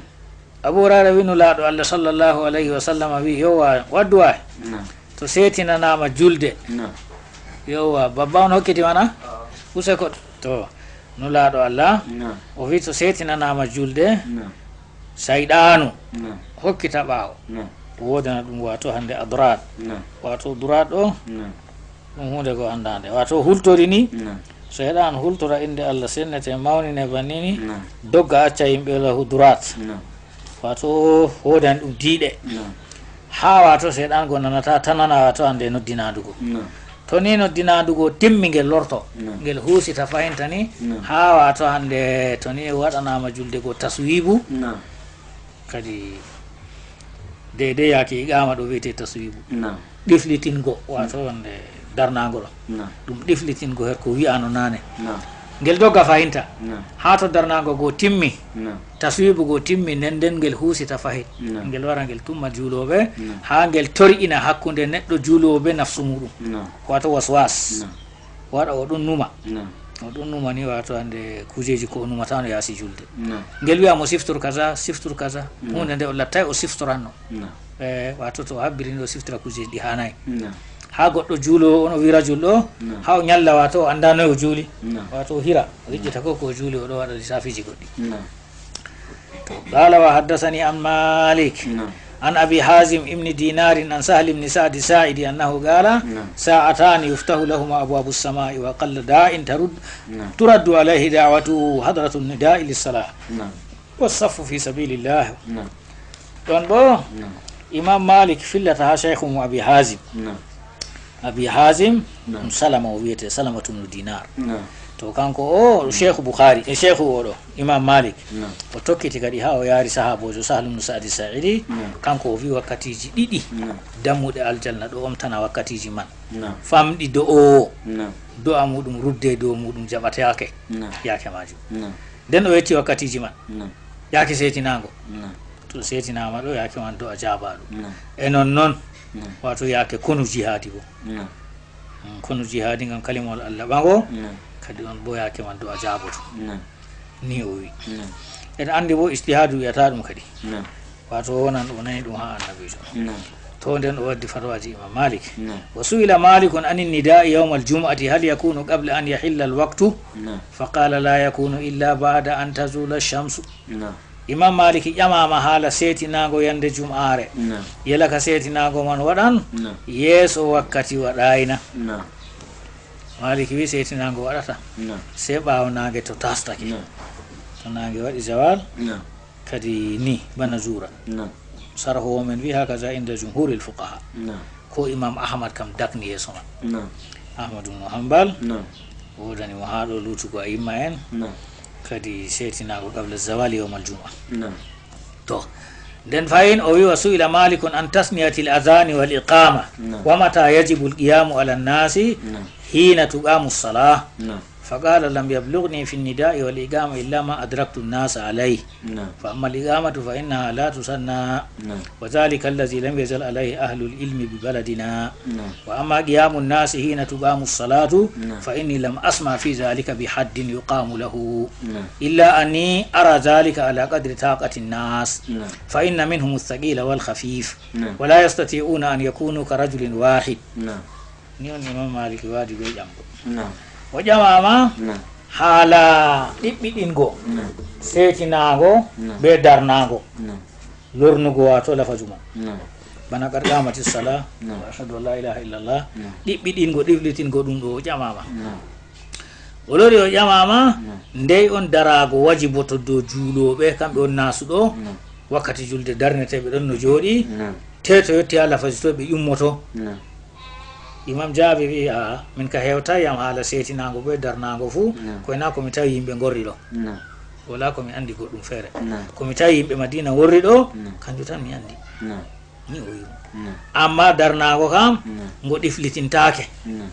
Abu Hurayra wi Nulaaɗo Allah sallallahu alayhi wa sallam wi yo wa waddu wa. Na'am. To seetinanaama julde. Na'am. Yo wa babba on hokkiti mana? Use ko to Nulaaɗo Allah. Na'am. O wi to seetinanaama julde. Na'am. Sayɗaanu Na'am. Hokkita ɓaawo. Na'am. Woodana ɗum wato hande adraad. Na'am. Wato duraad ɗo. Na'am. Ɗum huunde ko anndaande. Wato hultori ni. Na'am. So heɗaano hultora innde Allah sennete mawnine bannini. Na'am. Dogga acca yimɓe lahu duraat. Na'am. Wato woodani ɗum diiɗe. Na'am. Haa wato seeɗan go nanata tanana wato hande noddinaandu go. Na'am. To ni noddinaandu go timmi ngel lorto. Na'am. Ngel huusita fahintani. Na'am. Haa wato hande to ni waɗanaama julde go taswiibu. Na'am. Kadi deydey yaake iqaama ɗo wiyetee taswiibu. Na'am. Ɗiflitingo wato wonde darnaango ɗo. Na'am. Ɗum ɗiflitingo her ko wi'aano naane. Na'am. Ngel dogga fahinta. Na'am. Haa to darnaango go timmi. Na'am. Taswiibu go timmi nden nden ngel huusita fahin. Na'am. Ngel wara ngel tumma juulooɓe. Na'am. Haa ngel tori'ina hakkunde neɗɗo juulooɓe nafsu muɗum. Na'am. Wato waswas. Na'am. Waɗa o ɗon numa. Na'am. O ɗon numa ni wato hande kujeji ko o numata no yaasi julde. Na'am. Ngel wi'a mo siftor kaza, siftor kaza. Na'am. Huunde nde o lattay o siftoranno. Na'am. E wato to o habbiri ni o siftira kujeji ɗi haanayi. Na'am. Haa goɗɗo juulo on o wira julɗo, Na'am. Haa o ñalla wato o annda noy o juuli. Na'am. Wato o hira, o yejjita ko ko o juuli o ɗo waɗa lisafiji goɗɗi. Na'am. قال: وحدثني عن مالك نعم. عن أبي حازم ابن دينار عن سهل بن سعد الساعدي أنه قال: نعم. ساعتان يفتح لهما أبواب السماء وقل داع ترد، نعم. ترد عليه دعوته حضرة النداء للصلاة نعم. والصف في سبيل الله. نعم. Ɗon ɗo نعم. Imam Malik fillata ha Shaykhu mo Abi Hazim. نعم. Abi Hazim, Naam. Ɗum Salama o wiyetee, Salamatu bnu Dinar. Naam. To kanko o, Naam. Sheikhu Bukhari, e Sheikhu o ɗo, Imam Malik. Naam. O tokkiti kadi haa o yaari sahaaboojo Sahlu bnu Sa'di Sa'idi. Naam. Kanko o wi wakkatiiji ɗiɗi, Naam. Dammuɗe aljanna ɗo omtana wakkatiiji man. Naam. Famɗi do'oowo. Naam. Do'a muuɗum rudde dow muuɗum jaɓataake. Naam. Yaake maajum. Naam. Nden o yetti wakkatiiji man. Naam. Yaake seetinaango. Naam. To seetinaama ɗo, yaake man do'a jaabaaɗo. Naam. E non non, Naam. Waato yaake konu jihaadi bo. Naam. Mm, konu jihaadi ngam kalimawol Allah ɓaŋo, Naam. Kadi on bo yaake man do'a jaaboto. Naam. Ni o wi. Naam. Eɗen anndi bo ijtihaadu wi'ata ɗum kadi. Naam. Waato wonan o nani ɗum haa Annabiijo. Naam. To nden o waddi fatwaaji Imam Malik. Naam. Wa su'ila Malikun anin nida'i yawmal jum'ati hal yakunu qabla an yahilla al waqtu? Naam. Fa qala la yakunu illa ba'da an tazula ash-shamsu. Naam. Imam Maliki ƴamaama haala seetinaango yande jum'aare. Naam. Yela ka seetinaango man waɗan? Naam. Yeeso wakkati waɗaayna. Naam. Maliki wi seetinaango waɗata. Naam. Sey ɓaawo naange to taastake. Naam. To naange waɗi zawal, Naam. Kadi ni bana zuura. Naam. Sarhoowo men wi hakaza inda jumhuril fuqaha. Naam. Ko Imam Ahmad kam dakni yeeso man. Naam. Ahmadu bnu Hanbal. Naam. Woodani mo haa ɗo luutugo a yimma en. Naam. Kadi seetinaango qabla zawali yawmal jum'a. Naam. To. Nden fayin o wi wa su'ila Malikun an tasniyatil adhani wal iqama. Naam. Wa mata yajibu al qiyamu ala nasi Naam. Hina tuqamu salah. Naam. Fa qala lam yablughni fi nida'i wal iqama illa ma adraktu an-nasa alayh. Naam. Fa amma al-iqamatu fa innaha la tusanna. Naam. Wa dhalika alladhi lam yazal alayhi ahlul ilmi bi baladina. Naam. Wa amma qiyamu an-nasi hina tuqamu as-salatu Naam. Fa inni lam asma fi dhalika bi haddin yuqamu lahu. Naam. Illa anni ara dhalika ala qadri taqati an-nas. Naam. Fa inna minhum ath-thaqila wal khafif. Naam. Wa la yastati'una an yakunu ka rajulin wahid. Naam. Ni on Imam Malik waadi be ƴamɗo. Naam. O ƴamaama Naam. Haala ɗiɗɗiɗingo, Naam. Seetinaango Naam. Be darnaango. Naam. Lornugo waato lafaju man. Naam. Bana qad qamati sala, Naam. Wa ashhadu an la ilaha illallah. Naam. Ɗiɗɗiɗingo, ɗiflitingo ɗum ɗo o ƴamaama. Naam. O lori o ƴamaama, Naam. Ndey on daraago wajiboto dow juulooɓe, kamɓe on naasuɗo? Naam. Wakkati julde darneteeɓe ɗon no jooɗi, naam, tee to yotti haa lafaji to ɓe ƴummoto. Naam. Imam Jaabir wi'i, "Aa, min ka hewtaay yam haala seetinaango bee darnaango fuu, naam, koy naa ko mi tawi yimɓe ngorri ɗo. Naam. Walaa ko mi anndi goɗɗum feere. Naam. Ko mi tawi yimɓe Madiina ngorri ɗo, naam, kanjum tan mi anndi." Naam. Ni o wi'i. Naam. Ammaa darnaango kam, naam, ngo ɗiflitintaake. Naam.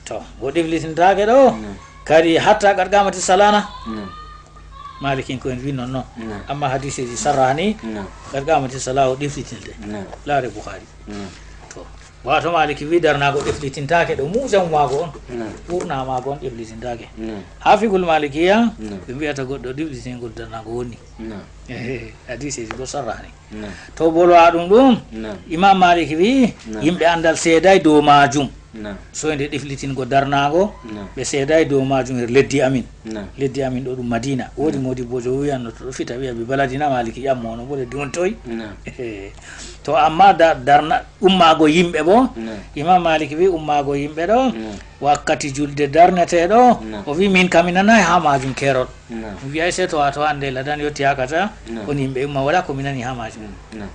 To, ngo ɗiflitintaake ɗo, naam, kadi hatta qad qaamati salaa na? Naam. Maalikinko'en wi'i non non. Naam. Ammaa hadiiseeji sarraani, naam, qad qaamati salaa o ɗiflitinta. Naam. Laare Bukhaari. Naam. To, waato Maaliki wi'i darnaago ɗiflitintaake ɗo, mu'jamu maago on. Naam. Ɓurna maago on ɗiflitintaake. Naam. Haa fiqhul Maalikiya, naam, ɓe mbi'ata goɗɗo ɗiflitingol darnaago woni. Naam. Ehe, hadiiseeji boo sarraani. Naam. To bolwa ɗum ɗum, naam, Imam Malik wi'i, naam, yimɓe anndal seedaay dow maajum. Naam. Soynde ɗiflitingo darnaago, naam, ɓe seedaay dow maajum her leddi amin. Naam. Leddi amin ɗo ɗum Madiina. Woodi, naam, moodibboojo wi'anno to ɗo fita wi'a bi baladina Maliki ƴammo no bo leddi won toy. Naam. To ammaa da-, darna-, ummaago yimɓe bo, naam, Imam Malik wi'i ummaago yimɓe ɗo, naam, wakkati julde darneteeɗo, naam, o wi'i min kam mi nanaay haa maajum keerol. Naam. Mi wi'aay sey to, waato hannde ladan yotti haa kata, naam, woni yimɓe umma, walaa ko mi nani haa maajum. Naam.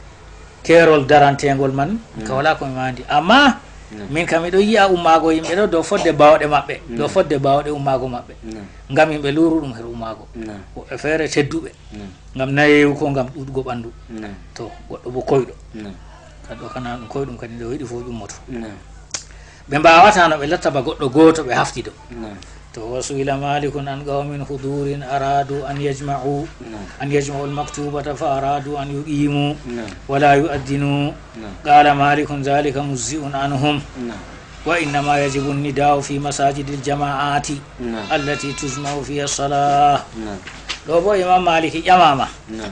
Keerol daranteengol man, ka, naam, walaa ko mi maandi. Ammaa, naam, min kam miɗo yi'a ummaago yimɓe ɗo dow fodde baawɗe maɓɓe, dow, naam, fodde baawɗe ummaago maɓɓe. Naam. Ngam yimɓe luuru ɗum her ummaago. Naam. Woɓɓe feere tedduɓe. Naam. Ngam nayeewu ko ngam ɗuuɗgo ɓanndu. Naam. To, goɗɗo bo koyɗo. Naam. Kadi ɗo kana ɗum koyɗum kadi nde o yiɗi fof ƴummoto. Naam. Ɓe mbaawataa no ɓe latta ba goɗɗo gooto ɓe haftido. Naam. To, وسئل مالك عن قوم حضور أرادوا أن يجمعوا، نعم، أن يجمعوا المكتوبة فأرادوا أن يقيموا، نعم، ولا يؤذنوا. نعم. قال مالك ذلك مجزئ عنهم. نعم. وإنما يجب النداء في مساجد الجماعات، نعم، التي تجمع فيها الصلاة. نعم. Ɗo bo Imam Maliki ƴamaama. Naam.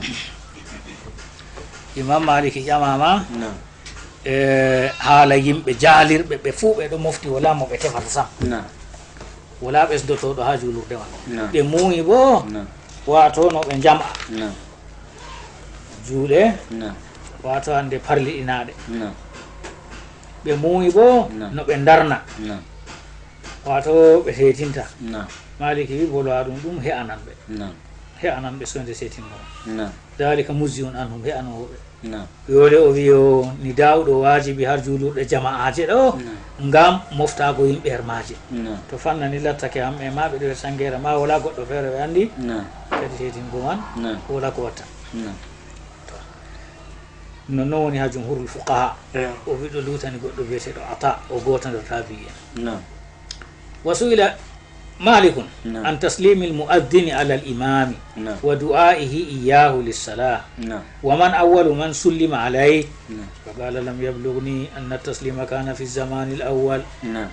Imam Maliki ƴamaama. Naam. E haala yimɓe jaalirɓe, ɓe fuu ɓe ɗo mofti, walaa mo ɓe tefata sam. Naam. Walaa ɓesdotooɗo haa juulurde man. Naam. Ɓe muuyi boo, naam, waato no ɓe njama. Naam. Juuɗe, naam, waato hannde parliɗinaaɗe. Naam. Ɓe muuyi boo, naam, no ɓe ndarna. Naam. Waato ɓe seetinta. Naam. Maliki wi bolwa ɗum, ɗum he'anan ɓe. Naam. He'anan ɓe soynde seetingo. Naam. Daalika mujzi'un anhum, he'anoowo ɓe. Naam. Yoole o wi yo ni daawɗo waajibi har juulurɗe jama'aaje ɗo, naam, ngam moftaago yimɓe her maaje. Naam. To fannani lattake am e ma ɓe ɗo her sanngeere ma, walaa goɗɗo feere ɓe anndi. Naam. Kadi seetingo man, naam, walaa ko watta. Naam. To. Non non woni haa jumhurul fuqaha. Eyo. O wi ɗo luutani goɗɗo biyeteeɗo Ata, o gooto nder taabi'en. Naam. وسئل مالك، نعم، عن تسليم المؤذن على الإمام، نعم، ودعائه إياه للصلاة، نعم، ومن أول من سلم عليه، نعم، فقال لم يبلغني أن التسليم كان في الزمان الأول. نعم.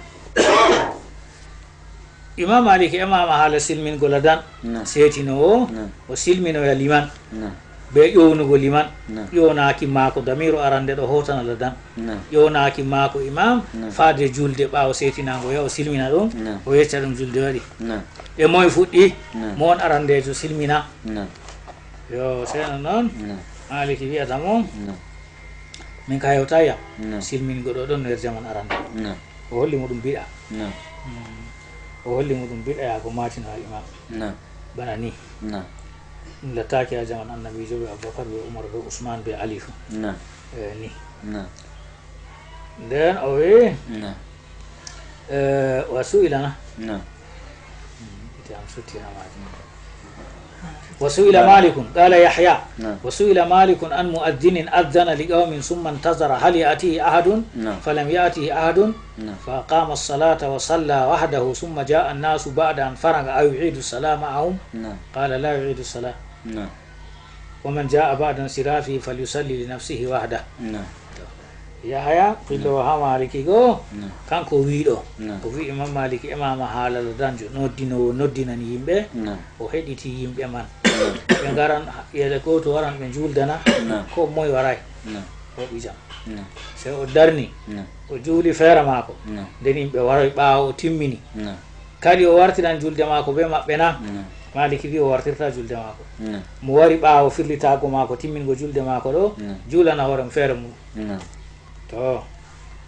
Imam Malik ƴamaama haala silmingol ladan, naam, seetinoowo, naam, o silminoya liman. Naam. Be ƴownugol liman. Naam. Ƴownaaki maako, damiiru arande ɗo hootana ladan. Naam. Ƴownaaki maako imaam, naam, faade julde ɓaawo seetinaango, yo o silmina ɗum, naam, o yecca ɗum julde waɗi. Naam. E moy fuɗɗi? Naam. Mo on arandeejo silmina. Naam. Yo, sey non non, naam, Maaliki wi'ata mo, naam, min ka hewtaay yam, naam, silmingo ɗo ɗon no nder jaman arande. Naam. O holli mo ɗum bid'a. Naam. Mm. O holli mo ɗum bid'a yaago maatino al imaam. Naam. Bana ni. Naam. Ɗum lattaaki haa jaman Annabiijo be Abubakar be Umar be Usman be Ali fu. Naam. Eh, ni. Naam. Nden o wi, naam, eh, wa su'ila na. Naam. Mm, ite am sutti haa maajum. وسئل مالك، قال يحيى، نعم. وسئل مالك عن مؤذن أذن لقوم ثم انتظر هل يأتيه أحد، نعم، فلم يأته أحد، نعم، فأقام الصلاة وصلى وحده ثم جاء الناس بعد أن فرغ أيعيد الصلاة معهم؟ نعم. قال لا يعيد الصلاة. نعم. ومن جاء بعد انصرافه فليصل لنفسه وحده. Naam. To. Yahaya, pillowo, naam, haa Maaliki go, naam, kanko wi'ɗo. Naam. O wi'i Imam Maaliki ƴamaama haala ladanjo, noddinoowo, noddinani yimɓe. Naam. O heɗiti yimɓe man. Naam. Ɓe ngaran, yele gooto waran ɓe njuuldana. Naam. Ko moy waraay. Naam. O ɓijam. Naam. Sey o darni. Naam. O juuli feere maako. Naam. Nden yimɓe waroy ɓaawo o timmini. Naam. Kadi o wartiran julde maako bee maɓɓe na? Naam. Maaliki wi'i o wartirta julde maako. Naam. Mo wari ɓaawo firlitaago maako, timmingo julde maako ɗo, naam, juulana hoore mum feere mum. Naam. To,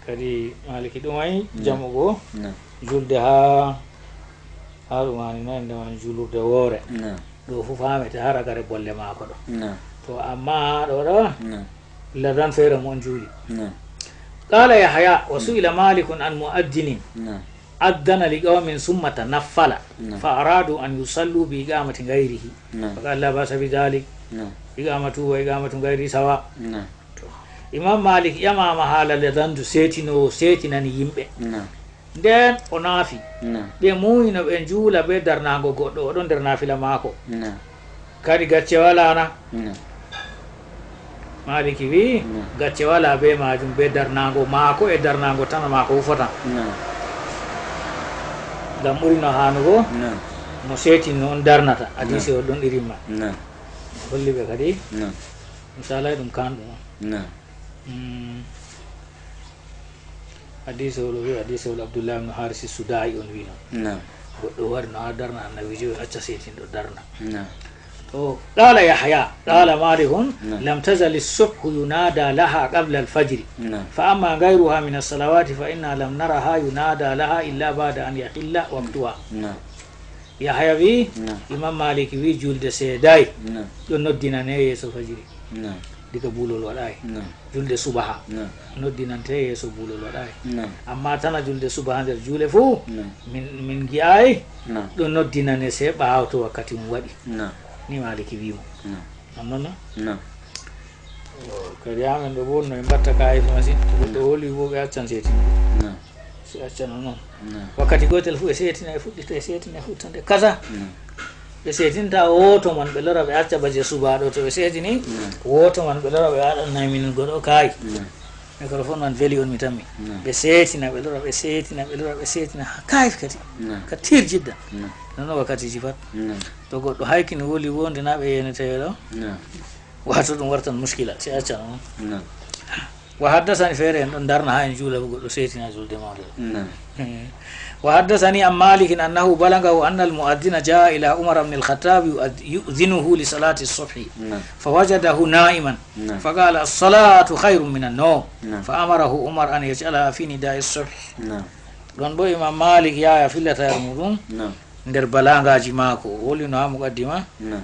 kadi Maaliki ɗumay, naam, jamugo, naam, julde haa, haa ɗum woni no innde man juulurde woore. Naam. Ɗo fuu faamete haa ragare bolle maako ɗo. Naam. Ko amma ɗo ɗo, نعم. Ladan feere mo on juuli. نعم. قال يحيى: وسئل مالك عن مؤذن نعم. أذن لقوم ثم تنفل نعم. فأرادوا أن يصلوا بإقامة غيره نعم. فقال: لا بأس بذلك. نعم. إقامته وإقامة غيره سواء. نعم. Imam Malik ƴamaama haala ladandu seetinoowo seetinani yimɓe. نعم. Ndeen o naafi. نعم. Ɓe muuyi no ɓe njuula bee darnaango goɗɗo, o ɗon nder naafila maako. نعم. Kadi gacce walaa na? نعم. Maaliki wi'i, نعم. Gacce walaa bee maajum, bee darnaango maako e darnaango tana maako fu fotan. نعم. Ngam ɓuri no haanugo, نعم. Mo seetini no on darnata, نعم. Hadiisewol ɗon irin man. نعم. Holli ɓe kadi, نعم. Misaalay ɗum kaanɗum on. نعم. Mm. Hadiisewol o wi'i, hadiisewol Abdullah ibn Harisi Sudaa'i on wi'i non. نعم. Goɗɗo wari no haa darna Annabiijo, o acca seetinɗo darna. نعم. To, قال يحيى، قال مالك، نعم. لم تزل الصبح ينادى لها قبل الفجر. نعم. فأما غيرها من الصلوات فإنا لم نرها ينادى لها إلا بعد أن يحل وقتها. نعم. Yahaya wi'i, نعم. Imam Malik wi'i, julde seedaay نعم. Ɗo noddinane yeeso fajiri. نعم. Diga buulol waɗaay. نعم. Julde subaha نعم. Noddinante yeeso buulol waɗaay. نعم. Amma tana julde subaha nder juule fuu, نعم. Min, min ngi'aay نعم. Ɗo noddinane sey ɓaawo to wakkati mum waɗi. نعم. Ni Malik wi'i mo. نعم. Non, non, non. نعم. O, kadi amen ɗo wonno en mbatta kaayeefi masin. To goɗɗo woli wo ɓe accan seetingo. نعم. Si accano non. نعم. Wakkati gootel fuu e seetina, e fuɗɗita, e seetina, e fuɗɗita nde kaza. نعم. Ɓe seetinta wooto man, ɓe lora ɓe acca baje subaa ɗo. To ɓe seetini, نعم. Wooto man ɓe lora ɓe waɗanay minin goɗɗo kaay. نعم. Microphone man veli on mi tammi. نعم. Ɓe seetina, ɓe lora, ɓe seetina, ɓe lora, ɓe seetina. Haa kaayif kadi. نعم. Ka tir jidda. نعم. Non wakkatiiji pat. نعم. To goɗɗo haykini woli wonde na ɓe yenete ɗo. نعم. Waato ɗum wartan muskila, si accan on. نعم. Wa haddasani, feere en ɗon darna haa en juula, goɗɗo seetina julde mawnde. نعم. Wa haddasani an Malikin annahu balagahu anna al-mu'adhdhina jaa ila Umar ibn al-Khattab yu'adh-, yu'dhinuhu li salati as-subhi. نعم. Fa wajadahu na'iman. نعم. Fa qala, "As-salatu khayrun min an-nawm." نعم. Fa amarahu Umar an yaj'alaha fi nida'i as-subh. نعم. Ɗon bo Imam Malik Yahya fillata yar muɗum نعم. Nder balagaji maako. O woli no haa muqaddima. نعم.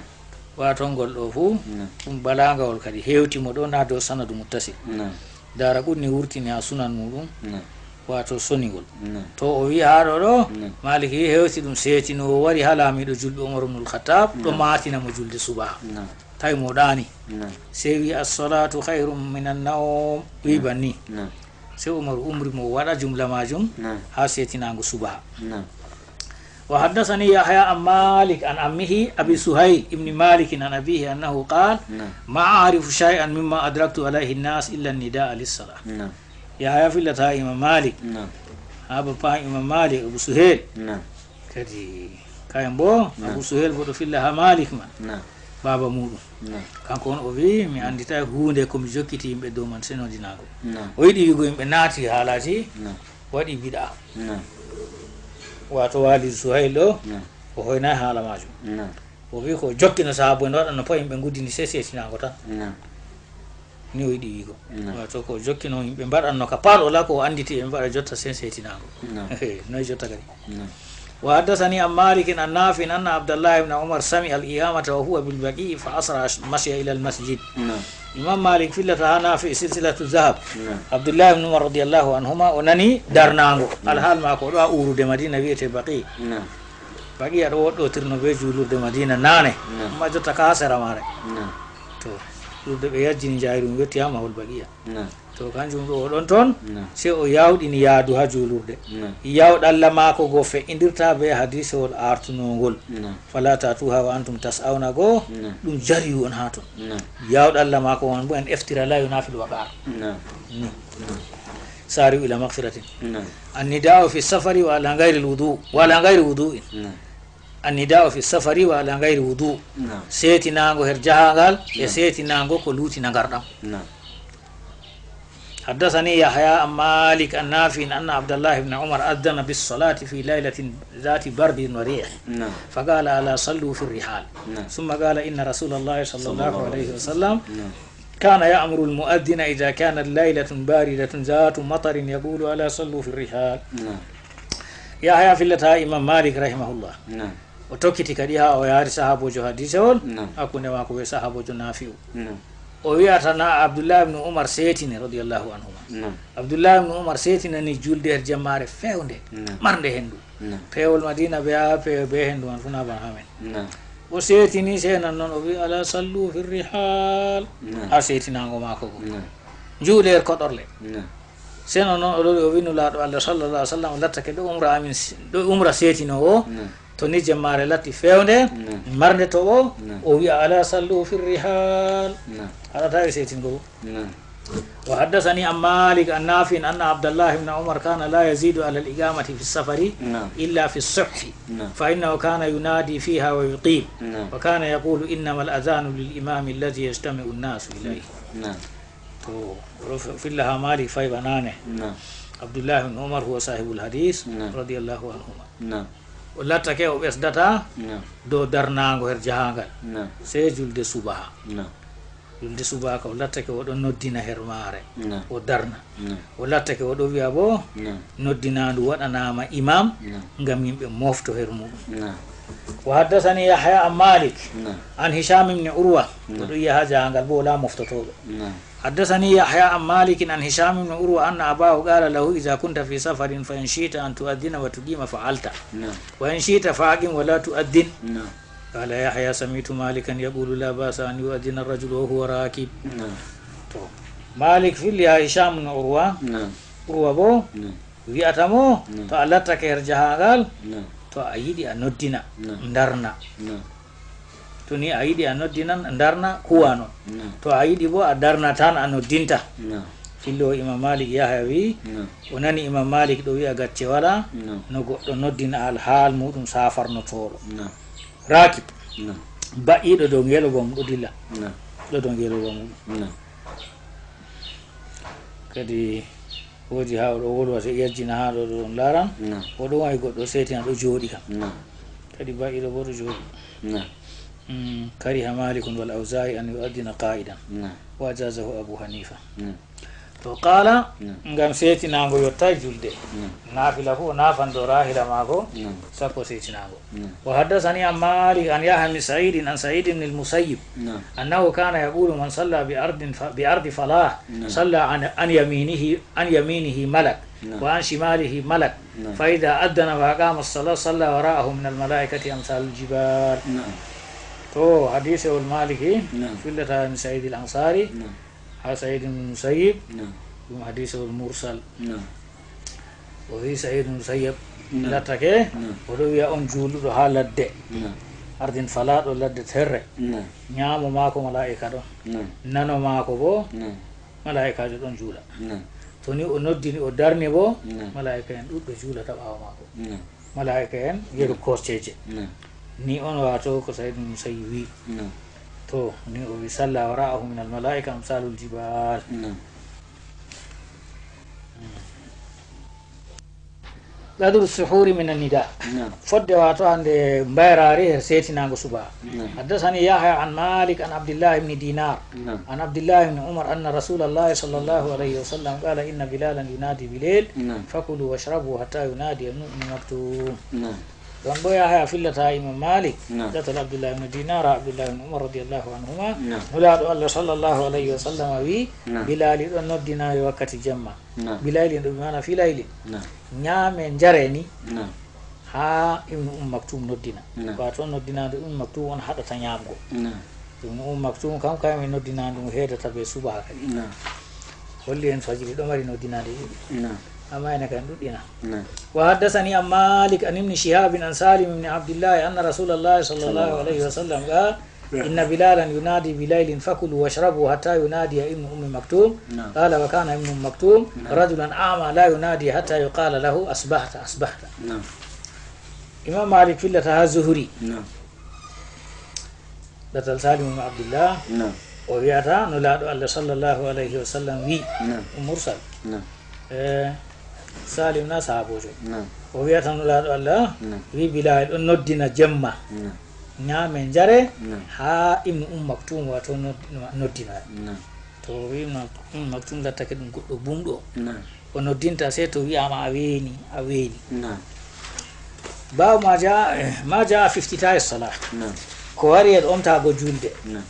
Waato ngol ɗo fuu, نعم. Ɗum balagawol kadi hewti mo ɗo na dow sanadu muttasil. نعم. Daraqutni wurtini haa sunan muɗum, نعم. Waato sonigol. نعم. To o wi'i haa ɗo ɗo, نعم. Maliki hewti ɗum seetino o wari haa laamiiɗo julɓe Umar ibn al-Khattab, ɗo نعم. Maatina mo julde subaha. نعم. Tawi mo ɗaani. نعم. Sey wi'i, "As-salatu khayrun min an-nawm." Wi'i نعم. Banni. نعم. Sey Umar umri mo o waɗa jumla maajum نعم. Haa seetinaango subaha. نعم. وحدثني يحيى عن مالك عن عمه أبي سهيل بن مالك عن أبيه أنه قال: نعم. ما أعرف شيئا مما أدركت عليه الناس إلا النداء للصلاة. نعم. Yahaya fillata Imam Malik. نعم. Haa bappa Imam Malik, Abu Suhayl. نعم. Kadi kayen bo, نعم. Abu Suhayl bo ɗo filla haa Malik man. نعم. Baaba muɗum. نعم. Kanko on o wi'i, "Mi annditay huunde ko mi jokkiti yimɓe dow man sey noddinaago." نعم. O yiɗi wi'ugo yimɓe naati haalaaji نعم. Waɗi bid'a. نعم. Waato Walid Suhayl ɗo, نعم. O hoynaay haala maajum. نعم. O wi'i ko o jokkino sahaabu en waɗanno pay yimɓe nguddini sey seetinaango tan. نعم. Ni o yiɗi wi'ugo. نعم. Waato ko o jokkino yimɓe mbaɗanno ka pat wala ko o annditi ɓe mbaɗa jotta sey seetinaango. نعم. Noy jotta kadi. نعم. وحدثني عن مالك عن نافع أن عبد الله بن عمر سمع الإقامة وهو بالبقيع فأسرع المشي إلى المسجد. نعم. Imam Malik fillata haa Nafi silsilatu zahab. نعم. Abdullahi ibn Umar radiyallahu anhuma o nani darnaango. نعم. Alhaal maako o ɗo haa uurude Madina wi'ete Baqi. نعم. Baqi a ɗo woɗɗotirno bee juulurde Madina naane. نعم. Amma jotta ka haa sera maare. نعم. To, juulde ɓe yajjini njayri ɗum yotti haa mahol Baqiya. نعم. To, kanjum ɗo o ɗon ton, نعم. Sey o yawɗini yaadu haa juulurde. نعم. Yawɗalla maako go fe'indirta bee hadiisewol artunoongol. نعم. فلا تأتوها وأنتم تسعون go, نعم. Ɗum jariyu on haa ton. نعم. Yawɗalla maako man bo en eftira la ينافي الوقار. نعم. Ni. نعم. سارعوا إلى مغفرة. نعم. النداء في السفر وعلى غير الوضوء، وعلى غير وضوء. نعم. النداء في السفر وعلى غير وضوء. نعم. Seetinaango her jahaangal, e نعم. Seetinaango ko luuti na ngarɗam. نعم. حدثني يحيى عن مالك عن نافع أن عبد الله بن عمر أذن بالصلاة في ليلة ذات برد وريح. نعم. فقال: "ألا صلوا في الرحال." نعم. ثم قال: "إن رسول الله صلى الله عليه وسلم نعم. كان يأمر المؤذن إذا كانت ليلة باردة ذات مطر يقول: ألا صلوا في الرحال." نعم. Yahaya fillata Imam Malik rahimahullah. نعم. O tokkiti kadi haa o yaari sahaaboojo hadiisewol, Naam. hakkunde maako bee sahaaboojo Naafi'u. Naam. O wi'ata na Abdullahi ibn Umar seetini, radiyallahu anhuma. Naam. Abdullahi ibn Umar seetinani julde her jemmaare feewnde, Naam. marnde henndu. Naam. Peewol Madiina bee, bee henndu man fuu na bana amen. Naam. O seetini, sey nan non o wi'i, "Alaa sallu fi rihaal." Naam. Haa seetinaango maako go. Naam. Njuulee koɗorle. Naam. Sey non non o lori o wi'i Nulaaɗo Allah sallallahu alaihi wasallam, o lattake ɗo umra amin, ɗo umra seetinoowo. Naam. To ni jemmaare latti feewnde, Naam. marnde toɓo, Naam. o wi'a, "Alaa sallu fi rihaal." Naam. Haɗataa e seetingo. Naam. وحدثني عن مالك عن نافع أن عبد الله بن عمر كان لا يزيد على الإقامة في السفر نعم. إلا في الصبح، نعم. فإنه كان ينادي فيها ويقيم، نعم. وكان يقول: "إنما الأذان للإمام الذي يجتمع الناس إليه." نعم. To, o ɗo f-, filla haa Malik fayba naane. Naam. Abdullahi ibn Umar huwa sahibul hadis, Naam. radiyallahu anhuma. Naam. O lattake o ɓesdata Naam. dow darnaango her jahaangal. Naam. Sey julde subaha. Naam. Julde subaka o lattake o ɗon noddina her maare. Naam. O darna. Naam. O lattake o ɗo wi'a bo Naam. noddinaandu waɗanaama imam Naam. ngam yimɓe mofto her muɗum. Naam. وحدثني يحيى عن مالك نعم. عن هشام بن عروة. نعم. O ɗo yi'a haa jahaangal bo wala moftotooɗo. نعم. حدثني يحيى عن مالك عن هشام بن عروة أن أباه قال له: "إذا كنت في سفر فإن شئت أن تؤذن وتقيم فعلت. نعم. وإن شئت فأقم ولا تؤذن." نعم. قال يحيى: "سمعت مالكا يقول: لا بأس أن يؤذن الرجل وهو راكب." نعم. To, Malik filli haa Hisham ibn Urwa. نعم. Urwa bo نعم. wi'ata mo, نعم. to a lattake her jahaangal, نعم. to a yiɗi a noddina, نعم. darna. نعم. To ni a yiɗi a noddina, darna, kuwano. نعم. To a yiɗi bo a darna tan a noddinta. نعم. Fillo Imam Malik Yahya wi, نعم. o nani Imam Malik ɗo wi'a gacce wala, نعم. no goɗɗo noddina alhaal muɗum safarnotooɗo. نعم. Rakib. نعم. Ba'iɗo dow ngeloba mum ɗo dilla. نعم. Ɗo dow ngeloba mum. نعم. Kadi woodi haa o ɗo wolwa sey yajjina haa ɗo ɗon laaran. Naam. O ɗo wa'i goɗɗo seetina ɗo jooɗi kam. Naam. Kadi ba'iɗo bo ɗo jooɗi. Naam. Mm, كره مالك والأوزاعي أن يؤذن قاعدا. Naam. وأجازه أبو حنيفة. Naam. To qaala, Naam. ngam seetinaango yottaay julde. Naam. Naafila fuu o naafan dow raahila maako, Naam. sakko seetinaango. نعم. وحدثني عن مالك عن يحيى بن سعيد عن سعيد بن المسيب نعم. أنه كان يقول: "من صلى بأرض ف-، بأرض فلاة نعم. صلى عن، عن يمينه، عن يمينه ملك نعم. وعن شماله ملك نعم. فإذا أذن وأقام الصلاة صلى وراءه من الملائكة أمثال الجبال." نعم. To hadiisewol Malik نعم. fillata عن سعيد الأنصاري نعم. haa Sa'id ibn Musayyib, Naam. ɗum hadiisewol mursal. Naam. O wi'i Sa'id ibn Musayyib Naam. lattake, Naam. o ɗo wi'a on juuluɗo haa ladde. Naam. Ardin falaaɗo ladde terre. Naam. Nyaamo maako malaa'ika ɗon. Naam. Nano maako bo Naam. malaa'ikaajo ɗon juula. Naam. To ni o noddini o darni bo, Naam. malaa'ika'en ɗuɗɓe juulata ɓaawo maako. Naam. Malaa'ika'en yeru Naam. korceeje. Naam. Ni on waato ko Sa'id ibn Musayyib wi'i. Naam. To, ni o wi: "Salla wara'ahu min al-mala'ika amsalul jibal." Naam. Qadru suhuri min an-nida. Naam. Fodde wato hande mbayraari her seetinaango suba. Naam. Haddathani Yahya an Malik an Abdullah ibn Dinar. Naam. An Abdullah ibn Umar anna Rasulullah sallallahu alayhi wa sallam qala: "Inna Bilalan yunadi bilayl, Naam. fakulu washrabu hatta yunadi ibn Ummi Maktum." Naam. Ɗon bo Yahaya fillata Imam Malik, Naam. ɗatal Abdullah ibn Dinar, Abdullah ibn Umar radiyallahu anhuma. Naam. Nulaaɗo Allah sallallahu alayhi wa sallam wi, Naam. Bilali ɗon noddina e wakkati jemma. Naam. Bilaylin ɗo bi maana filaylin. Naam. Nyaame njare ni. Naam. Haa Ibnu Umm Maktum noddina. Naam. Wato noddinaandu Umm Maktum on haɗata nyaamgo. Naam. Ɗum Umm Maktum kam, kam e noddinaandu ngu heedata be subaka. Naam. Holli en fajiri ɗo mari noddinaandu ɗiɗi. Naam. Amma ene kan ɗuɗɗina. Naam. Wa haddathani an Malik an Ibni Shihabin an Salim ibni Abdillahi anna Rasulallahi sallallahu alayhi wa sallam qala, Naam. "Inna Bilalan yunadi bilaylin fakulu washrabu hatta yunadiya Ibnu Ummi Maktum." Naam. Qala, "Wa kana Ibnu Ummi Maktum Naam. rajulan a'ma la yunadi hatta yuqala lahu asbahta, asbahta." Naam. Imam Malik fillata ha Zuhri. Naam. Ɗatal Salim ibn Abdullah, Naam. o wi'ata Nulaaɗo Allah sallallahu alayhi wa sallam wi, Naam. ɗum mursal. Naam. Eh, Salim na sahabojo. Naam. O wi'ata Nulaaɗo Allah Naam. wi Bilal ɗon noddina jemma. Naam. Nyaame njare Naam. ha Ibnu Umm Maktum wato nod-, noddina. Naam. To Ibnu Umm Maktum lattake ɗum goɗɗo bumɗo. Naam. O noddinta sey to wi'ama a weeni, a weeni. Naam. Babu ma jaa, ma jaa fi iftitahi salah. Naam. Ko wari e omtaago julde. Naam.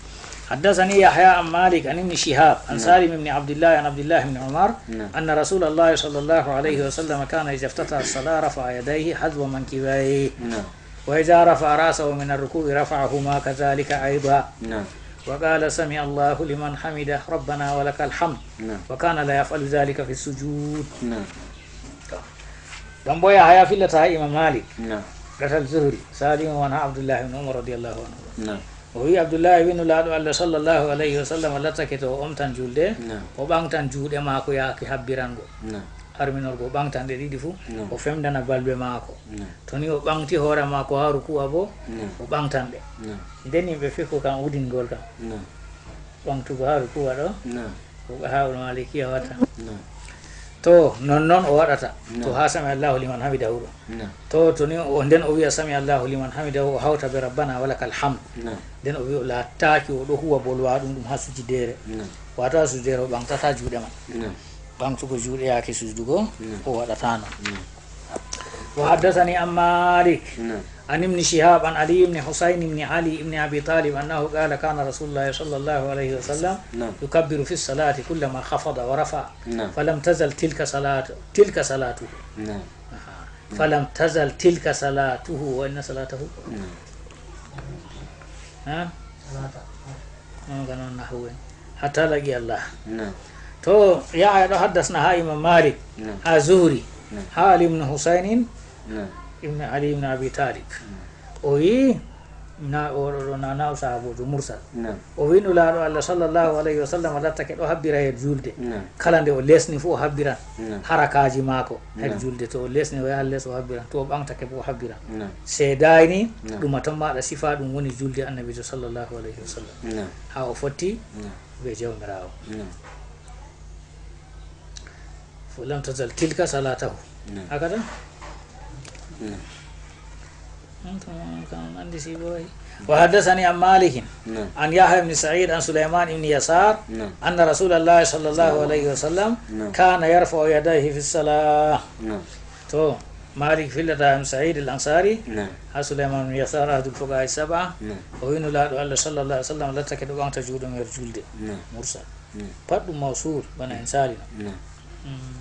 Haddathani Yahya an Malik an Ibn Shihab an Naam. Salim ibn Abdillah an Abdillah ibn Umar Naam. Anna Rasulullah sallallahu alayhi wa sallam kana idha iftataha as-salah rafa'a yadayhi hadhwa mankibayhi. Naam. Wa idha rafa'a ra'sahu min ar-ruku'i rafa'ahuma kadhalika aydan. Naam. Wa qala sami'a Allahu liman hamidah, rabbana wa lakal hamd. Naam. Wa kana la yaf'alu dhalika fi sujud. Naam. Ɗon bo Yahaya fillata ha Imam Malik. Naam. Gatal Zuhri, Salimu man ha Abdullahi ibn Umar radiyallahu anhu. Naam. O wi Abdullahi wi Nulaaɗo Allah sallallahu alayhi wa sallam lattake to o omtan julde, Naam. o ɓaŋgtan juuɗe maako yaaki habbirango. Naam. Harminorgo o ɓaŋgtan ɗe ɗiɗi fu, Naam. o femdana balbe maako. Naam. To ni o ɓaŋgti hoore maako ha ruku'a bo, Naam. o ɓaŋgtan ɗe. Naam. Nden yimɓe fiqhu kam udingol kam. Naam. Ɓaŋgtugo ha ruku'a ɗo, Naam. ko Yahaya Malikiya watta. Naam. To, non non o waɗata. Naam. To ha sami Allahu liman hamidahu ɗo. Naam. To, to ni o, nden o wi'a sami Allahu liman hamidahu, o hawta be rabbana wa lakal hamd. Naam. Nden o wi'a o lattaaki o ɗo huwa bolwa ɗum, ɗum ha sujidere. Naam. Wato ha sujidere o ɓaŋgtata juuɗe man. Naam. Ɓaŋgtugo juuɗe yaake sujudugo, Naam. o waɗata non. Naam. Wa haddathani an Malik. Naam. عن ابن شهاب عن علي بن حسين بن علي بن أبي طالب أنه قال كان رسول الله صلى الله عليه وسلم نعم. يكبر في الصلاة كلما خفض ورفع نعم. فلم تزل تلك صلاة تلك صلاته نعم. أها. نعم. فلم تزل تلك صلاته وإن صلاته نعم. ها؟ Noon ka noon nahwu en. Hatta laqi Allah. Naam. To, Yahaya ɗo haddasna ha Imam Malik, Naam. ha Zuhri, Naam. ha Ali ibn Husaynin, Naam. ibn Ali ibn Abi Talib. Naam. O wi, na, o ɗo, ɗo, na, na o sahabojo mursal. Naam. O wi Nulaaɗo Allah sallallahu alayhi wa sallam lattake ɗo habbira her julde. Naam. Kala nde o lesni fu o habbiran Naam. harakaji maako her Naam. julde. To o lesni o yahan les o habbiran. To o ɓaŋgtake fu o habbiran. Naam. Seedayni Naam. ɗum a ton maɗa sifa ɗum woni julde Annabiijo sallallahu alayhi wa sallam. Naam. Ha o fotti Naam. be Jawmiraawo. Naam. Falam tazal tilka salatahu. Naam. Hakada? Naam. Ɗum kam on anndi si ɓooyi. Wa haddathani an Malikin Naam. an Yahya ibn Sa'id an Sulaiman ibn Yasar Naam. anna Rasulallahi sallallahu alayhi wa sallam Naam. kana yarfa'u yadayhi fi salah. Naam. To, Malik fillata an Sa'id al-Ansari, Naam. ha Sulaiman ibn Yasar, ahadul fuqaha sab'a, Naam. o wi Nulaaɗo Allah sallallahu alaihi wasallam lattake ɗo ɓaŋgta juuɗe mum her julde. Naam. Mursal. Naam. Pat ɗum mawsul, bana en saalino. Naam. Mm.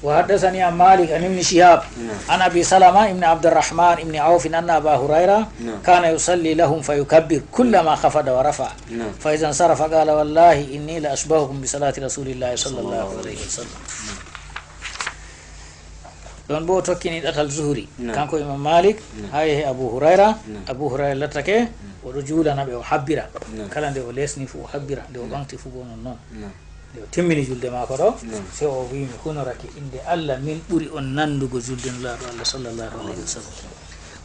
وحدثني عن مالك عن ابن شهاب نعم. عن أبي سلمة بن عبد الرحمن بن عوف أن أبا هريرة نعم. كان يصلي لهم فيكبر كلما خفض ورفع. نعم. فإذا انصرف قال: والله إني لأشبهكم بصلاة رسول الله صلى الله عليه وسلم. Ɗon bo o tokkini ɗatal Zuhri, Naam. kanko Imam Malik, Naam. haa yehi Abu Hurayra. Naam. Abu Hurayra lattake, Naam. o ɗo juulana ɓe, o habbira. Naam. Kala nde o lesni fu, o habbira. Nde o Naam. ɓaŋgti fu, bo non non. Naam. Nde o timmini julde maako ɗo, Naam. sey o wi'i, "Mi hunorake innde Allah, min ɓuri on nandugo julde Nulaaɗo Allah sallallahu alayhi wa sallam."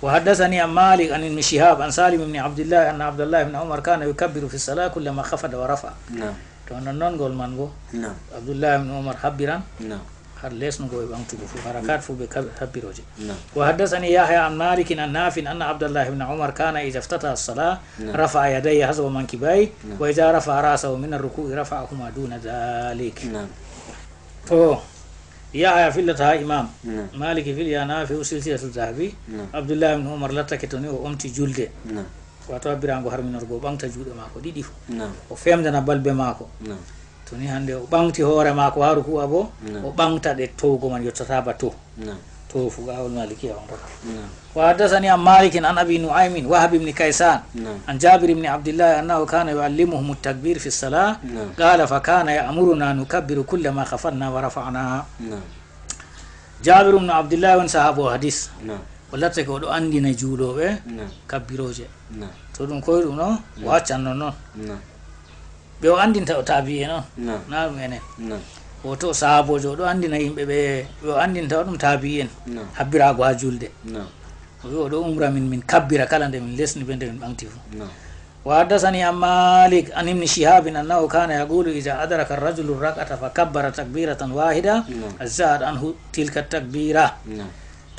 وحدثني عن مالك عن ابن شهاب عن سالم بن عبد الله أن عبد الله بن عمر كان يكبر في الصلاة كلما خفض ورفع. Naam. To non non ngol man bo. Naam. Abdullah ibn Umar habbiran. Naam. Har lesnugo e ɓaŋgtugo fu, harakat fu ɓe kab-, habbirooje. Naam. وحدثني يحيى عن مالك عن نافع أن عبد الله بن عمر كان إذا افتتح الصلاة نعم. رفع يديه حذو منكبيه نعم. وإذا رفع رأسه من الركوع رفعهما دون ذلك. Naam. To, Yahaya fillata haa Imam. Naam. Maliki fili haa Nafi'u, Silsilatu Zahabi. Naam. Abdullah ibn Umar lattake to ni o omti julde. Naam. Wato habbiraango harminorgo, o ɓaŋgta juuɗe maako ɗiɗi fu. Naam. O femdana balbe maako. Naam. To ni hande o ɓaŋgti hoore maako haa ruku'a bo, Naam. o ɓaŋgta ɗe towgo man yottata ba to. Naam. To fuqaha'ul Malikiya on ɗon. Naam. وحدثني عن مالك عن أبي نعيم وهب بن كيسان نعم. عن جابر بن عبد الله أنه كان يعلمهم التكبير في الصلاة نعم. قال: فكان يأمرنا نكبر كلما خفضنا ورفعنا. Naam. Jabir ibn Abdullah woni sahaabu o hadis. Naam. O lattake o ɗo anndina juulooɓe Naam. kabbirooje. Naam. To ɗum koy ɗum ɗo, o Naam. accan non non. Naam. Ɓe o anndinta o taabi'en on. Naam. Na ɗum enen. Naam. Woto sahaaboojo o ɗo anndina yimɓe ɓe, ɓe o anndinta o ɗum taabi'en. Naam. Habbiraago haa julde. Naam. O wi o ɗo umra min, min kabbira kala nde min lesni be nde min ɓaŋgti fu. Naam. وحدثني عن مالك عن ابن شهاب أنه كان يقول: إذا أدرك الرجل الركعة فكبر تكبيرة واحدة نعم. أجزأت عنه تلك التكبيرة. Naam.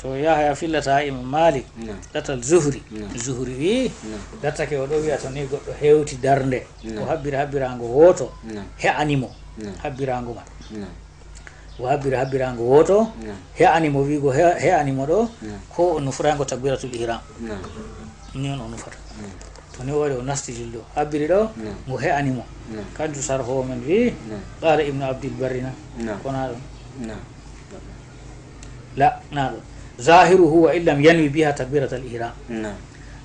To Yahaya fillata haa Imam Malik, Naam. ɗatal Zuhri. Naam. Zuhri wi, Naam. lattake o ɗo wi'a to ni goɗɗo hewti darnde, Naam. o habbira habbiraango wooto, Naam. he'ani mo Naam. habbiraango man. Naam. O habbiri habbiraango wooto, he'ani mo wi'go he-, he'ani mo ɗo, ko o nufraango takbiratul ihram. Ni on o nufata. To ni o wari o nasti julde o, habbiri ɗo, ngo he'ani mo. Kanjum sarhoowo men wi'i, qala Ibnu Abdil Barri na, ko na ɗum. La, na ɗum. Zahiruhu wa illam yanwi biha takbiratal ihram.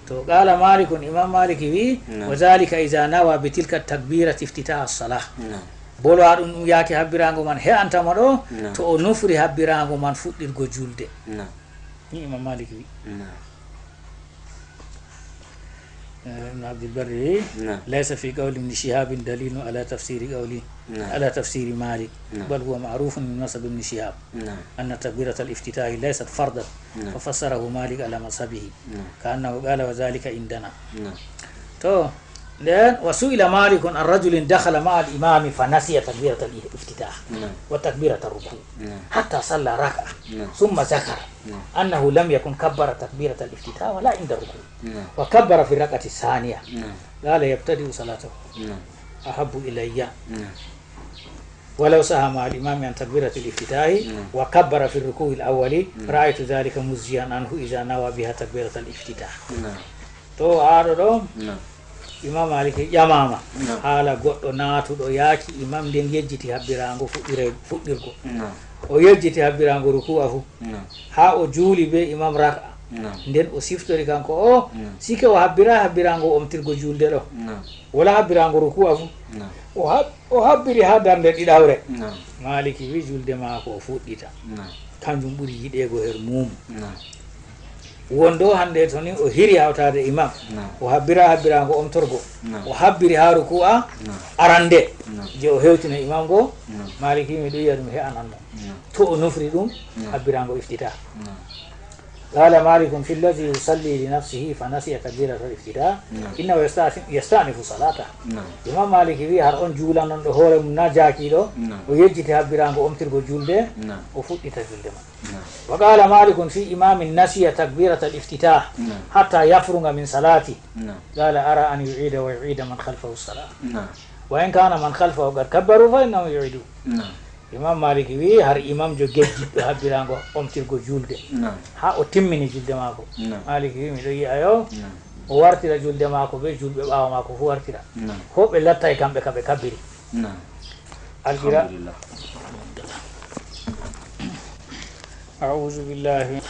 To qala Malikun, Imam Maliki wi'i, wa dhalika idha nawa bi tilka takbirati iftitaha as-salah. Bolo a ɗum, ɗum yaake habbiraango man he'anta mo ɗo, to o nufri habbiraango man fuɗɗirgo julde. Ni Imam Maliki wi'i. Eh, Ibn Abdul Barri wi'i, laysa fi qawli Ibn Shihabin dalilun ala tafsiri qawli, ala tafsiri Malik, bal huwa ma'rufun min mazhab Ibn Shihab, anna takbiratal iftitahi laysat fardan, fa fassarahu Malik ala mazhabihi, ka annahu qala wa dhalika indana. To, nden, wa su'ila Malikun an rajulin dakhala ma'al imami fa nasiya takbiratal iftitah wa takbiratar ruku hatta salla raka'a, thumma dhakara annahu lam yakun kabbara takbiratal iftitah wala inda ruku, wa kabbara fi raka'ati thaniya. Qala yabtadi'u salatahu. Ahabbu ilayya. Walaw saha ma'al imami an takbiratil iftitahi wa kabbara fi ruku'il awwali, ra'aytu dhalika mujziyan anhu idha nawa biha takbiratal iftitah. To, haa ɗo ɗo, Imam Maliki ƴamama haala goɗɗo naatuɗo yaaki imam, nden yejjiti habbiraango fuɗɗire-, fuɗɗirgo. O yejjiti habbiraango ruku'a fu. Haa o juuli be imam rak'a. Nden o siftori kanko o, sike o habbira habbiraango omtirgo julde ɗo. Wala habbiraango ruku'a fu. O hab-, o habbiri haa darnde ɗiɗawre. Maliki wi julde maako o fuɗɗita. Kanjum ɓuri yiɗeego her muumu. Wonde o hande to ni o hiri hawtaade imam. O habbira habbiraango omtorgo. O habbiri haa ruku'a arande. Je o hewtino imam go. Maliki mi ɗo yi'a ɗum he'anan mo. To o nufri ɗum, habbiraango iftita. قال مالك في الذي يصلي لنفسه فنسي تكبيرة الافتتاح، إنه يستأنف، يستأنف صلاته. Imam Maliki wi har on juulanonɗo hoore mum na jaakiiɗo, o yejjiti habbiraango omtirgo julde, o fuɗɗita julde man. وقال مالك في إمام نسي تكبيرة الافتتاح حتى يفرغ من صلاته، قال أرى أن يعيد ويعيد من خلفه الصلاة. وإن كان من خلفه قد كبروا فإنهم يعيدون. Imam Maliki wi har imamjo gejjitɗo habbiraango omtirgo julde. Haa o timmini julde maako. Maliki wi miɗo yi'a yo o wartira julde maako be julɓe ɓaawo maako fu wartira. Ko ɓe lattay kamɓe ka ɓe kabbiri. Alhamdulillah. أعوذ بالله.